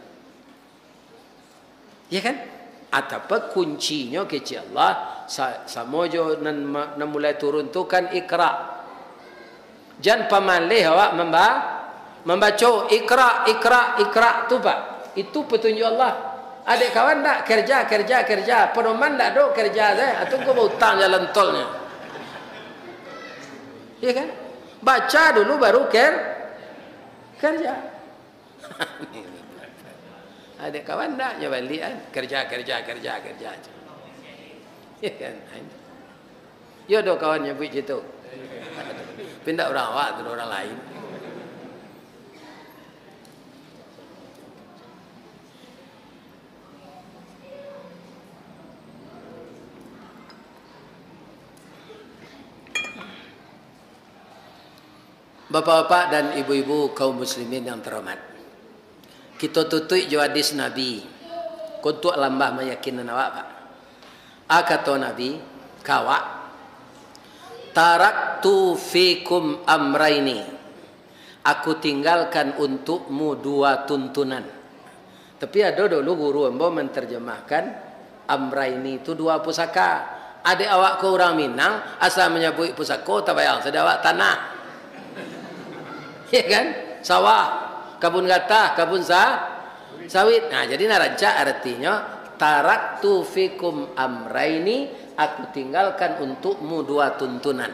Ya kan? Atapa kuncinyo kecek Allah, sa-, samo jo nan ma-, nan mulai turun tu kan Iqra. Jan pamaleh awak mamba-, mambaco, "Iqra, Iqra, Iqra," tu, Pak. Itu petunjuk Allah. Adek kawan ndak? Kerja, kerja, kerja. Pedoman ndak do kerja se. Atu ko bautang jalan tolnyo. Iya kan? Baca dulu baru ker-, kerja. Adek kawan ndak nyo baliak kan? Kerja, kerja, kerja, kerja aja. Iya kan? Yo do kawan nyabuik cito. Tapi ndak urang awak tu, urang lain. Bapak-bapak dan ibu-ibu kaum muslimin yang terhormat. Kito tutuik jo hadis Nabi, untuak lambah mayakinan awak, Pak. A, kato Nabi, ka awak, "Taraktu fikum amraini." Aku tinggalkan untukmu dua tuntunan. Tapi ado dulu guru ambo mantarjamahkan, amraini tu dua pusaka. Adek awak ko urang Minang, asa manyabuik pusako, tabayang sadek awak tanah. Ya kan? Sawah, kabun gatah, kabun sa-, sawit. Nah, jadi nan rancak aratinyo, "Taraktu fikum amraini," aku tinggalkan untukmu dua tuntunan.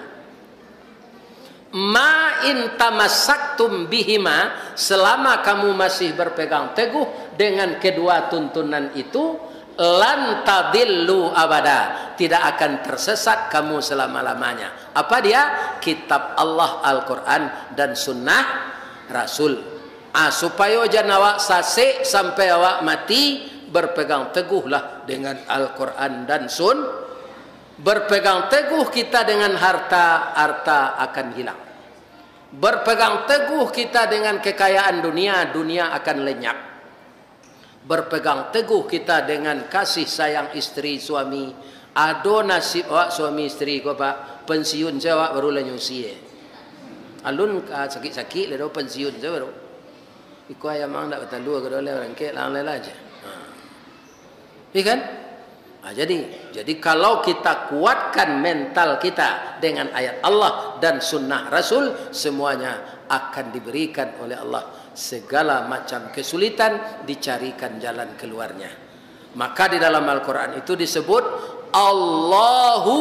"Ma in tamassaktum bihima," selama kamu masih berpegang teguh dengan kedua tuntunan itu, "lan tadillu abada," tidak akan tersesat kamu selama-lamanya. Apa dia? Kitab Allah, Al-Quran, dan sunnah Rasul. Ah, supayo jan awak sasek sampai awak mati, berpegang teguhlah dengan Al-Quran dan sun-, Berpegang teguh kita dengan harta, harta akan hilang. Berpegang teguh kita dengan kekayaan dunia, dunia akan lenyap. Berpegang teguh kita dengan kasih sayang isteri, suami. Ado nasib awak suami isteri ko, Pak, pensiun se awak baru lah nyusi, eh. Alun ka sakik-sakik lah do, pensiun se baru. Iko ayam ang dak batalua ka do, lai barangkek lah, ang lai lah aja. Ha. Iya kan? Ha, jadi, jadi kalau kita kuatkan mental kita dengan ayat Allah dan sunnah Rasul, semuanya akan diberikan oleh Allah segala macam kesulitan, dicarikan jalan keluarnya. Maka di dalam Al-Quran itu disebut, "Allahu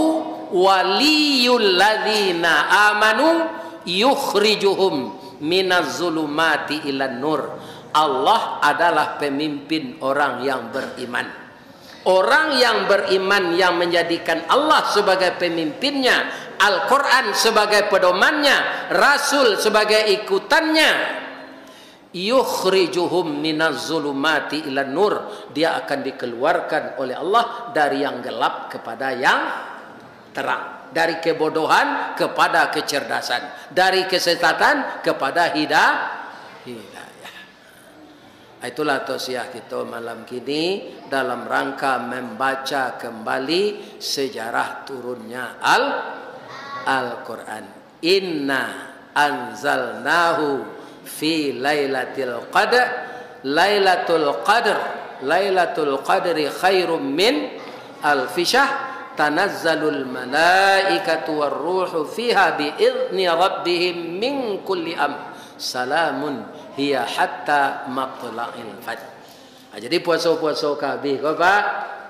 waliyul ladzina amanu yukhrijuhum minaz zulumati ilan nur." Allah adalah pemimpin orang yang beriman. Orang yang beriman yang menjadikan Allah sebagai pemimpinnya, Al-Quran sebagai pedomannya, Rasul sebagai ikutannya, yukhrijuhum minaz zulumati ilan nur, dia akan dikeluarkan oleh Allah dari yang gelap kepada yang terang, dari kebodohan kepada kecerdasan, dari kesesatan kepada hida-, hidayah. Itulah tausiah kito malam kini dalam rangka mambaca kambali sejarah turunnya Al-, Al-Quran. "Inna anzalnahu fi lailatul qadr, lailatul qadr, lailatul qadri khairum min alfi syahr, tanazzalul malaikatu war ruhu fiha bi idzni rabbihim min kulli amr, salamun hiya hatta matla'il fajr." Ha, jadi puaso-puaso ka abih ko, Pak,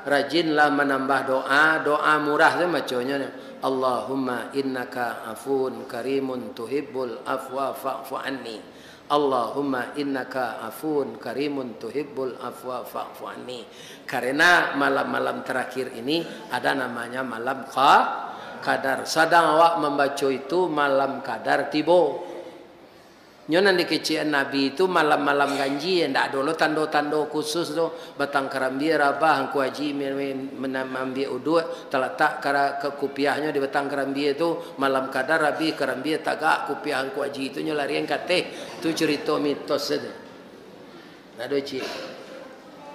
rajinlah manambah doa, doa murah tu baconyo, "Allahumma innaka afuwun karimun tuhibbul afwa fa'fu anni. Allahumma innaka afuwun karimun tuhibbul afwa fa'fu anni." Karena malam-malam terakhir ini ada namanya malam qa-, qadar. Sadang awak mambaco itu, malam qadar tibo. Nyo nan dikecekan Nabi tu malam-malam ganjie, ndak ado lo tando-tando khusus tu. Batang karambia rabah, Angku Haji men-, men-, men-, maambiak uduak, talatak kara-, ka kupiahnyo di batang karambia tu, malam qadar abih karambia tagak, kupiah Angku Haji tu nyo larian ka ateh. Tu curito mitos sajo. Ndak ado ciek.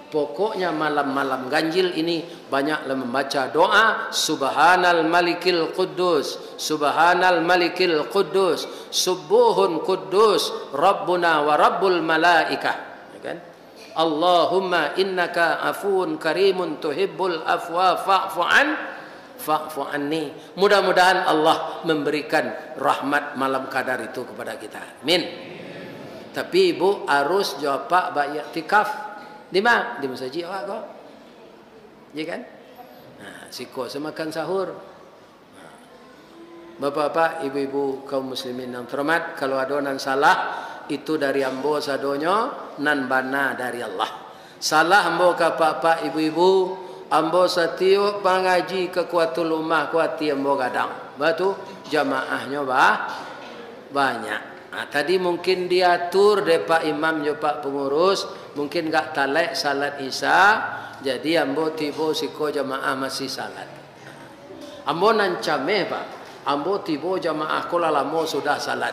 Pokoknya malam-malam ganjil ini banyaklah mambaca doa, "Subhanal Malikil Quddus, Subhanal Malikil Quddus, Subbuhun Quddus, Rabbuna wa Rabbul Malaikah." Ya kan? "Allahumma innaka afuwun karimun tuhibbul afwa fa'fu an-, fa'fu anni." Mudah-mudahan Allah memberikan rahmat malam qadar itu kepada kita. Amin. Tapi ibu harus jo apak baiktikaf. Di ma? Di masajik awak ko. Ya kan? Nah, siko se makan sahur. Nah. Bapak-bapak, ibu-ibu, kaum muslimin yang terhormat, kalau ado nan salah, itu dari ambo sadonyo, nan bana dari Allah. Salah ambo ka apak-apak, ibu-ibu, ambo satiok pangaji ka Kuatul Umah ko ati ambo gadang. Batu, jamaahnyo ba-, banyak. Ha, tadi mungkin diatur dek Pak Imam jo Pak Pangurus, mungkin gak talek salat Isya, jadi ambo tibo siko jamaah masih salat. Ambo nan cameh, Pak. Ambo tibo jamaah ko lah lamo sudah salat.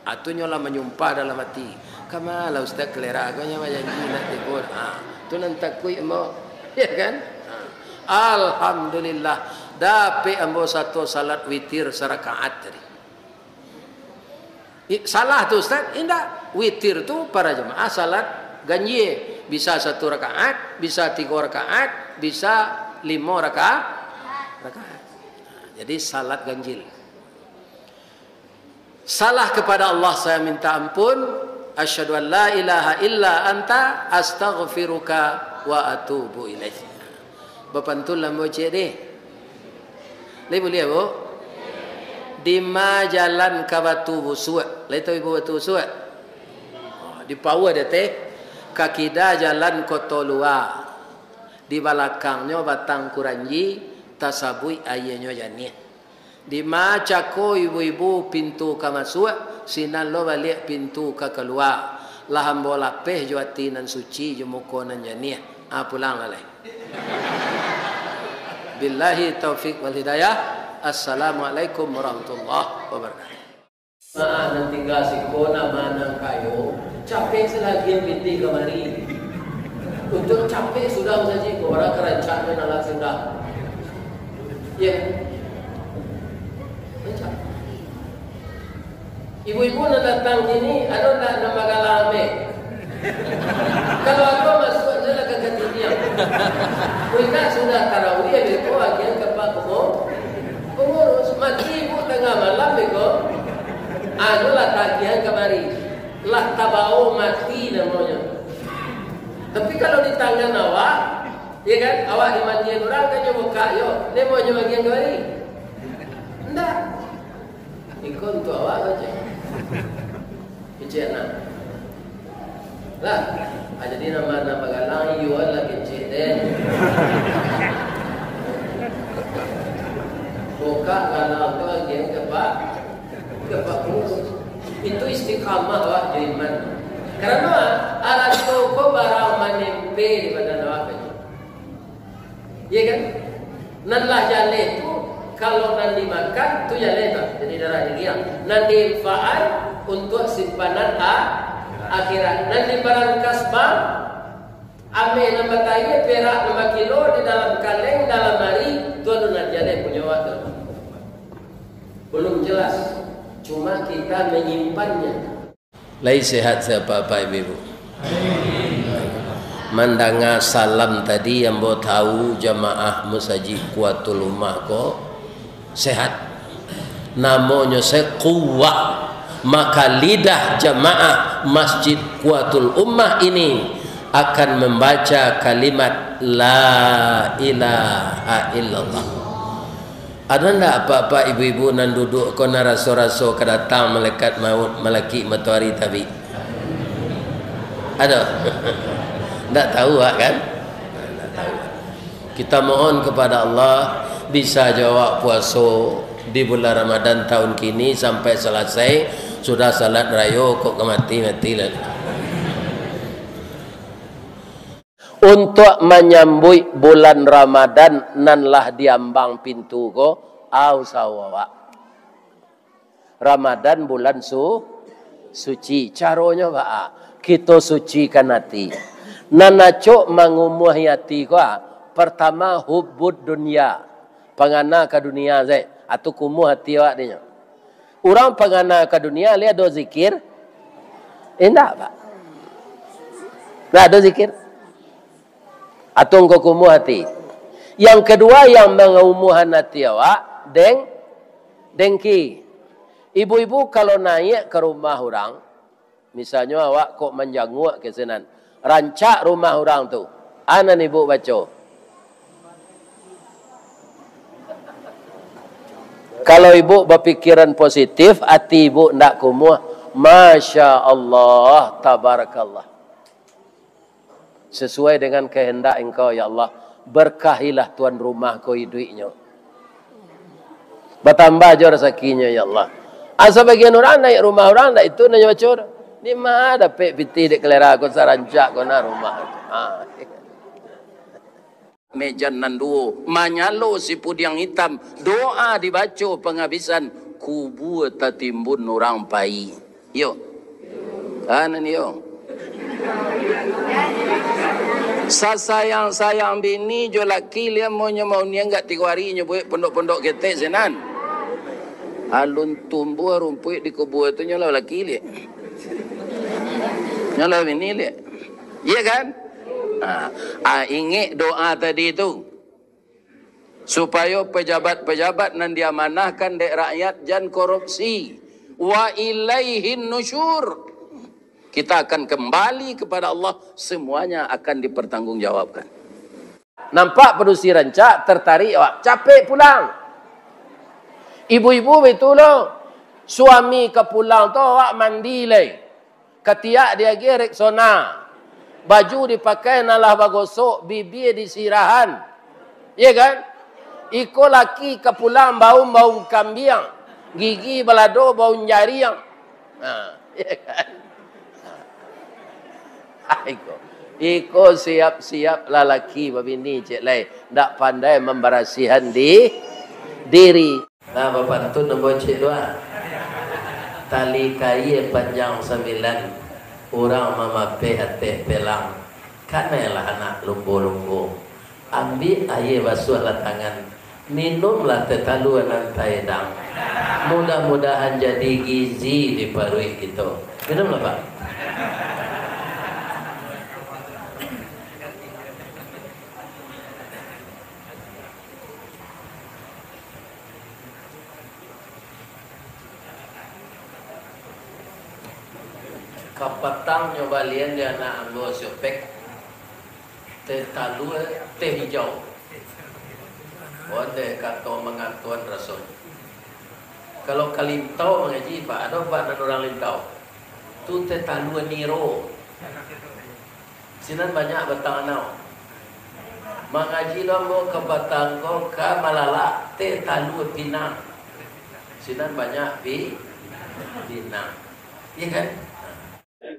Ha, tu nyo lah manyumpah dalam ati. Kama lah Ustaz Kalera ko nyo bajanji nak tibo. Ha, tu nan takuik ambo. Ya kan? Ha. Alhamdulillah, dapek ambo sato salat witir sarakaat tadi. I-, salah tu, Ustaz? Indak. Witir tu para jamaah salat ganjie. Bisa satu rakaat, bisa tigo rakaat, bisa limo raka-, rakaat. Nah, jadi salat ganjil. Salah kepada Allah saya minta ampun. Asyhadu an la ilaha illa anta, astaghfiruka wa atubu ilaik. Bapantun lah ambo ciek deh. Lai buliah, Bu? Dima jalan ka Batu Busuak? Lai tahu ibu Batu Busuak? Oh, di Pauah di ateh, ka kida jalan Koto Lua. Di balakangnyo batang kuranji, tasabuik aianyo janiah. Dima cako ibu-ibu pintu ka masuak, sinan lo baliak pintu ka kalua. Lah ambo lapeh jo ati nan suci, jo muko nan janiah. Ah, pulang lah lai. Billahi taufik wal hidayah. Assalamualaikum warahmatullahi wabarakatuh. Nah, nan tingga siko nama nan kayo, capek se lai agiah pitih kamari. Untuak capek sudah masajik, ko urang ka rancak main alat sudah. Ya. Rancak. Ibu-ibu nan datang kini, ado ndak nan bagalang ambek? Kalau ado, masuak se lah ka katiniang. Kok indak, sudah tarawih, beko agiahan ka Pak Pengu-, Pangurus. Mati ibu tangah malam, beko. Anu lah tagiahan kamari. Lah tabao mati namonyo. Tapi kalau di tangan awak, ya kan, awak dimandian urang, kan nyo bukak yo, namonyo agiahan kamari? Ndak. Iko untuak awak sajo. Kecek anak. Lah, ah, jadi nama, nama galang iyo lah kecek den. Bukak galang tu agiahan ka Pak, ka Pak Pangurus. Itu istiqamah awak jo iman. Karano, ah, arato ko barang manempe di badan awak. Iya kan? Nan lah jaleh tu, kalau nan dimakan, tu jaleh tu. Jadi darah daging. Nan diinfakkan untuak simpanan a-, Akhirat. Nan di barangkas bank, ameh nan batayie, perak nan bakilo di dalam kaleng, dalam ari, tu alun aja deh punyo awak tu. Belum jelas. Cuma kita menyimpannya. Lai sehat se, Bapak, Ibu? Mandanga salam tadi, ambo tahu jamaah Masajik Kuatul Ummah ko sehat. Namonyo se kuwah, maka lidah jamaah Masjid Kuatul Ummah ini akan membaca kalimat La ilaha illallah. Ado ndak apak-apak, ibu-ibu nan duduak ko nan raso-raso ka datang malaikat maut, malakik matoari tabik? Ado? Ndak tahu awak kan? Ndak tahu. Kita mohon kepada Allah, bisa jo awak puaso di bulan Ramadan tahun kini sampai salasai, sudah salat rayo kok ka mati-mati lah. Untuak manyambuik bulan Ramadan nan lah diambang pintu ko, a usaho awak. Ramadan bulan su-, suci. Caronyo baa? Kito sucikan ati. Nan acok mangumuahi ati ko, a, partama, hubbud dunya. Pangana ka dunia se, atu kumuah ati awak dinyo. Urang pangana ka dunia, lai ado zikir? Indak, Pak. Ndak ado zikir. Atau engkau kumuah ati. Yang kedua, yang mangumuahan ati awak, deng-, dengki. Ibu-ibu kalau naiak ka rumah urang, misalnyo awak kok manjanguak ka sinan, rancak rumah urang tu. A nan ibu baco? Kalau ibu bapikiran positif, ati ibu ndak kumuah, Masya Allah, Tabarakallah. Sesuai dengan kehendak Engkau, ya Allah, berkahilah tuan rumah ko iduiknyo. Batambah jo rasakinyo, ya Allah. A, sabagian urang naiak rumah urang, ndak itu nan nyo baco tu. Di ma dapek pitih dek kalera ko, sarancak ko nah rumah tu. Ha. Mejan nan duo, manyalo sipudiang itam, doa dibaco pangabisan, kubua tatimbun urang pai. Iyo. Kan iyo. Sasayang-sayang bini jo laki, lian monyo mauniang gak tigo ari nyo buek pondok-pondok ketek sinan. Alun tumbuah rumpuik di kubua tu, nyo lah laki liak. Nyo lah bini liak. Iya kan? Nah, ah, ingek doa tadi tu. Supayo pejabat-pejabat nan diamanahkan dek rakyat jan korupsi. Wa ilaihin nusyur. Kita akan kembali kepada Allah, semuanya akan dipertanggungjawabkan. Nampak padusi rancak, tertarik awak, capek pulang. Ibu-ibu baitulah, suami ka pulang tu awak mandi lai. Katiak diagiah Rexona, baju dipakai nan lah bagosok, bibia disirahan. Iya kan? Iko laki ka pulang baun-baun kambiang, gigi balado baun jariang. Ha, iya kan? Ha, iko. Iko siap-siap lalaki babini, cek lai. Ndak pandai mambarasihan di-, diri. Nah, bapantun ambo cek tu, ah. Tali kaia panjang sambilan, urang mamapeh ateh pelang. Kanailah anak lumbo-lumbo. Ambiak aia basuahlah tangan. Minumlah teh talua nan taedang. Mudah-mudahan jadi gizi di paruik kito. Minumlah, Pak. Kapatang nyo balian di anak ambo si Opek, teh talua, teh hijau. Ondeh kato mangantuan rasonyo. Kalau ka Lintau mangaji, Pak, ado, Pak, nan urang Lintau. Tu teh talua niro. Sinan banyak batang anau. Mangaji lo ambo kapatang ko ka Malalak, teh talua pinang. Sinan banyak pi-, pinang. Iya kan?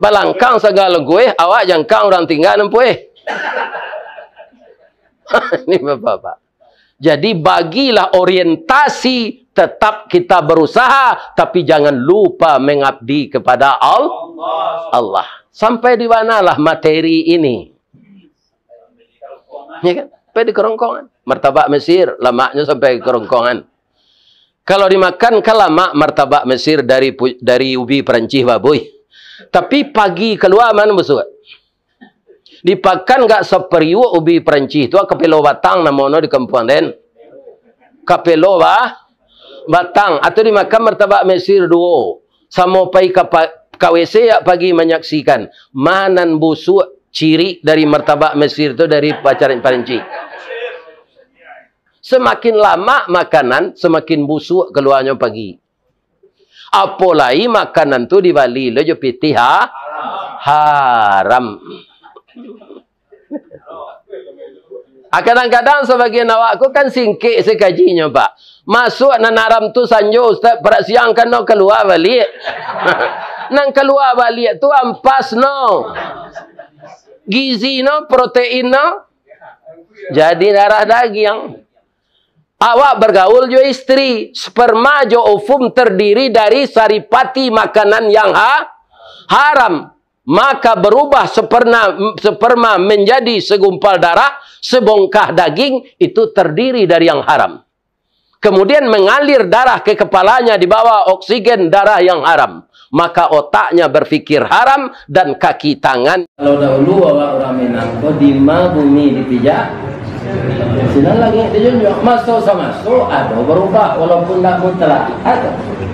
Balangkang sagalo gueh, awak jangkang urang tingga nan pueh. Ini Bapak-bapak. Jadi, bagilah orientasi, tetap kita berusaha, tapi jangan lupa mengabdi kepada Al-, Allah. Sampai di manalah materi ini? Ya kan? Sampai di kerongkongan. Martabak Mesir, lamaknyo sampai di kerongkongan. Kalau dimakan, kan lamak martabak Mesir dari pu-, dari ubi Perancis, babuih. Tapi pagi kalua, ma nan busuak? Dipakan gak sapariuak ubi Perancis tu, kapelo batang namonyo di kampuang den. Kapelo ba-, batang. Atau dimakan martabak Mesir duo. Samo pai ka pa-, ka W C yak pagi manyaksikan. Ma nan busuak cirik dari martabak Mesir tu dari pacaran Perancis. Samakin lamak makanan, samakin busuak kaluanyo pagi. Apolai makanan tu dibali lo jo pitih ha-, haram. Ah, kadang-kadang sabagian awak ko kan singkek sakajinyo, Pak. Masuak nan haram tu sanjo, Ustaz, parak siang kan no kalua baliak. Nan kalua baliak tu ampas no. Gizi no, protein no. Jadi darah dagiang. Awak bagaul jo istri, sperma jo ovum terdiri dari saripati makanan yang ha-, haram. Maka berubah sperna-, sperma menjadi segumpal darah, sebongkah daging, itu terdiri dari yang haram. Kemudian mengalir darah ke kepalanya, dibawa oksigen darah yang haram. Maka otaknya berpikir haram dan kaki tangan. Kalau dahulu awak urang Minang ko, dima bumi dipijak, sinan langik dijunjuang. Maso samaso ado barubah, walaupun ndak mutlak. Ado.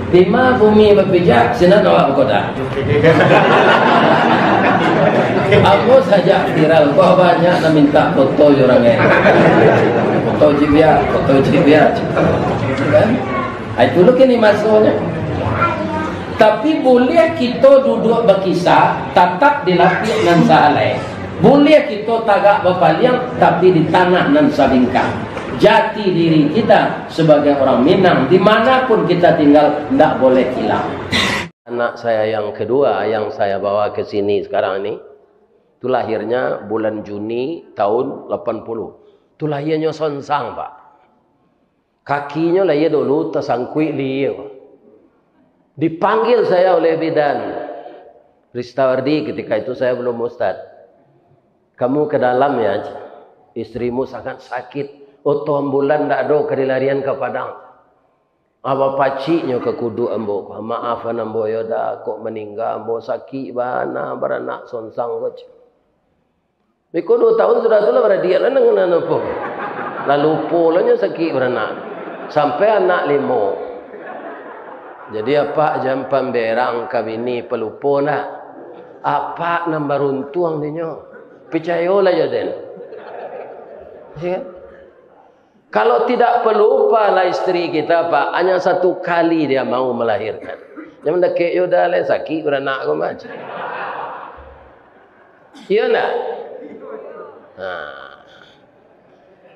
Dima bumi bapijak, sinan awak bakodak. Ambo sajak viral ko, banyak nan mintak foto jo urang lain. Foto cibiak, foto cibiak. Kan? Ah, itu lo kini masonyo. Tapi, buliah kito duduak bakisah, tatap di lapiak nan saalai. Buliah kito tagak bapaliang, tapi di tanah nan sabingkang. Jati diri kita sebagai orang Minang, di mana pun kita tinggal, ndak boleh hilang. Anak saya yang kedua yang saya bawa ke sini sekarang ini, tu lahirnya bulan Juni tahun lapan puluh. Tu lahirnyo sonsang, Pak. Kakinyo lah iyo dulu tasangkuik di iyo. Dipanggil saya oleh bidan Ristawardi, ketika itu saya belum ustad. "Kamu ke dalam ya, istrimu sangat sakit. Oto ambulan ndak ado, ka dilarian ka Padang." Apa paciknyo ka kuduk ambo ko, "Maafan ambo yo, Da, kok maningga ambo, sakik bana baranak sonsang ko." Iko duo tahun sudah tu lah baradiak lah, nan, nan apo. Lah lupo lah nyo sakik baranak. Sampai anak limo. Jadi, apak jan pamberang ka bini palupo ndak? Apak nan baruntuang dinyo. Picayolah jo den. Ya kan? Kalau tidak pelupa lah isteri kita, Pak, hanya satu kali dia mau melahirkan. Jan mandakek yo, Da, lai sakik baranak ko mah. Iyo ndak? Nah.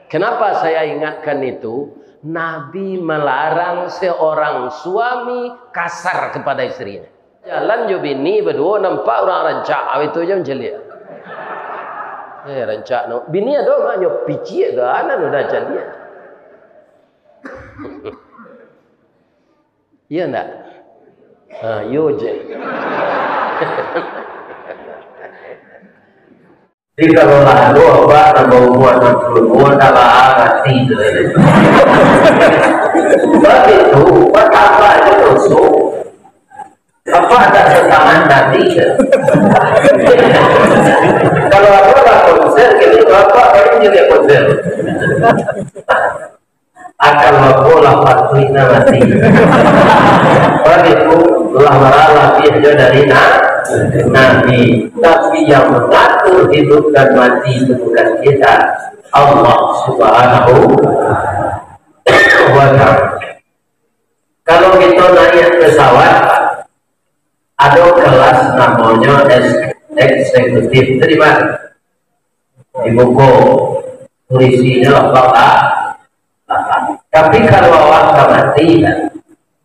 Kenapa saya ingatkan itu? Nabi melarang seorang suami kasar kepada istrinya. Jalan jo bini baduo, nampak urang rancak, awak itu jo mancaliak. Eh, rancak no. Bini ado mak nyo piciak ka anak no dah caliak. Iyo ndak? Ha, iyo je. Jadi, kalau lah ado apak nan baumua anam puluah duo, ndak lah arati tu. Sebab itu, buat apa aja doso? Apak tak setangan tadi je. Kalau apak lah konser, kini apak paling jadi konser. Akan makolah patuikna mati. Sebab itu, lah maralah dia dari na-, Nabi. Tapi yang mengatur hidup dan mati itu bukan kita. Allah Subhanahu wa Ta'ala. Kalau kita naik pesawat, ada kelas namanya es-, eksekutif. Terima. Dibuka, isinya lapang, ah, lapang. Tapi kalau awak ka mati,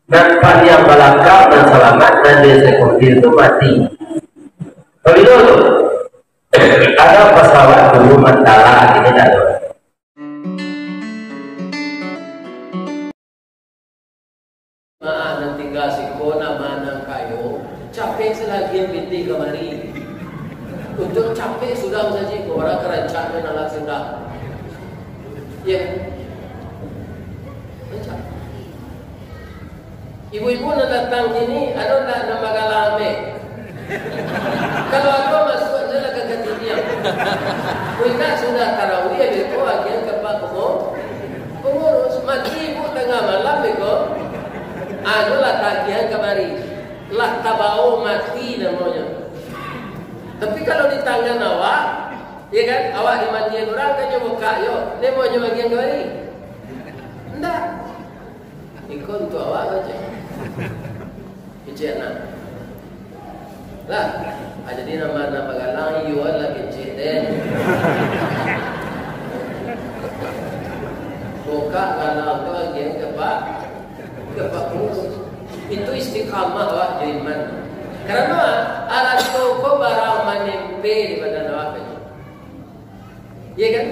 nan paliang balakang, nan salamat, nan di eksekutif tu mati. Pabilo tu? Ada pesawat dulu Mandala, kini tak ada. Jamaah nan tingga siko, nan ma nan kayo, capek se lai pitih kamari. Ya. Macam. Ibu-ibu nan datang kini, ado ndak nan bagalang ambek? Kalau ado, masuak se lah ka katidiang. Indak sudah tarawih, beko agiahan ka pak pengu-, pengurus. Mati ibu tangah malam, beko. Anu lah tagiahan kamari. Lah tabao mati namonyo. Tapi kalau di tangan awak, ya kan, awak dimandian urang, kan nyo bukak yo, namonyo bagian kamari? Ndak. Iko untuak awak sajo. Kecek anak. Lah, ah, jadi nama anak bagalang, iyo lah kecek den. Bukak galang tu agiahan ka pak, ka pak pengurus. Itu istiqamah awak jo iman. Karano, ah, arato ko barang manempel di badan awak. Iya kan?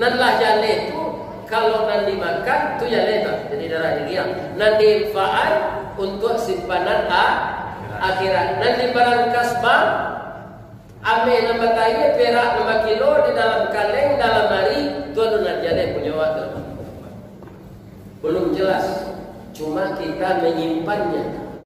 Nan lah jaleh tu, kalau nan dimakan, tu jaleh tu. Jadi darah daging. Nan diinfaan untuak simpanan a-, akhirat. Nan dibarangkas bank, ameh nan batayie, perak nan bakilo di dalam kaleng, dalam ari, tu ado nan jaleh punyo awak tu. Belum jelas. Cuma kita menyimpannya.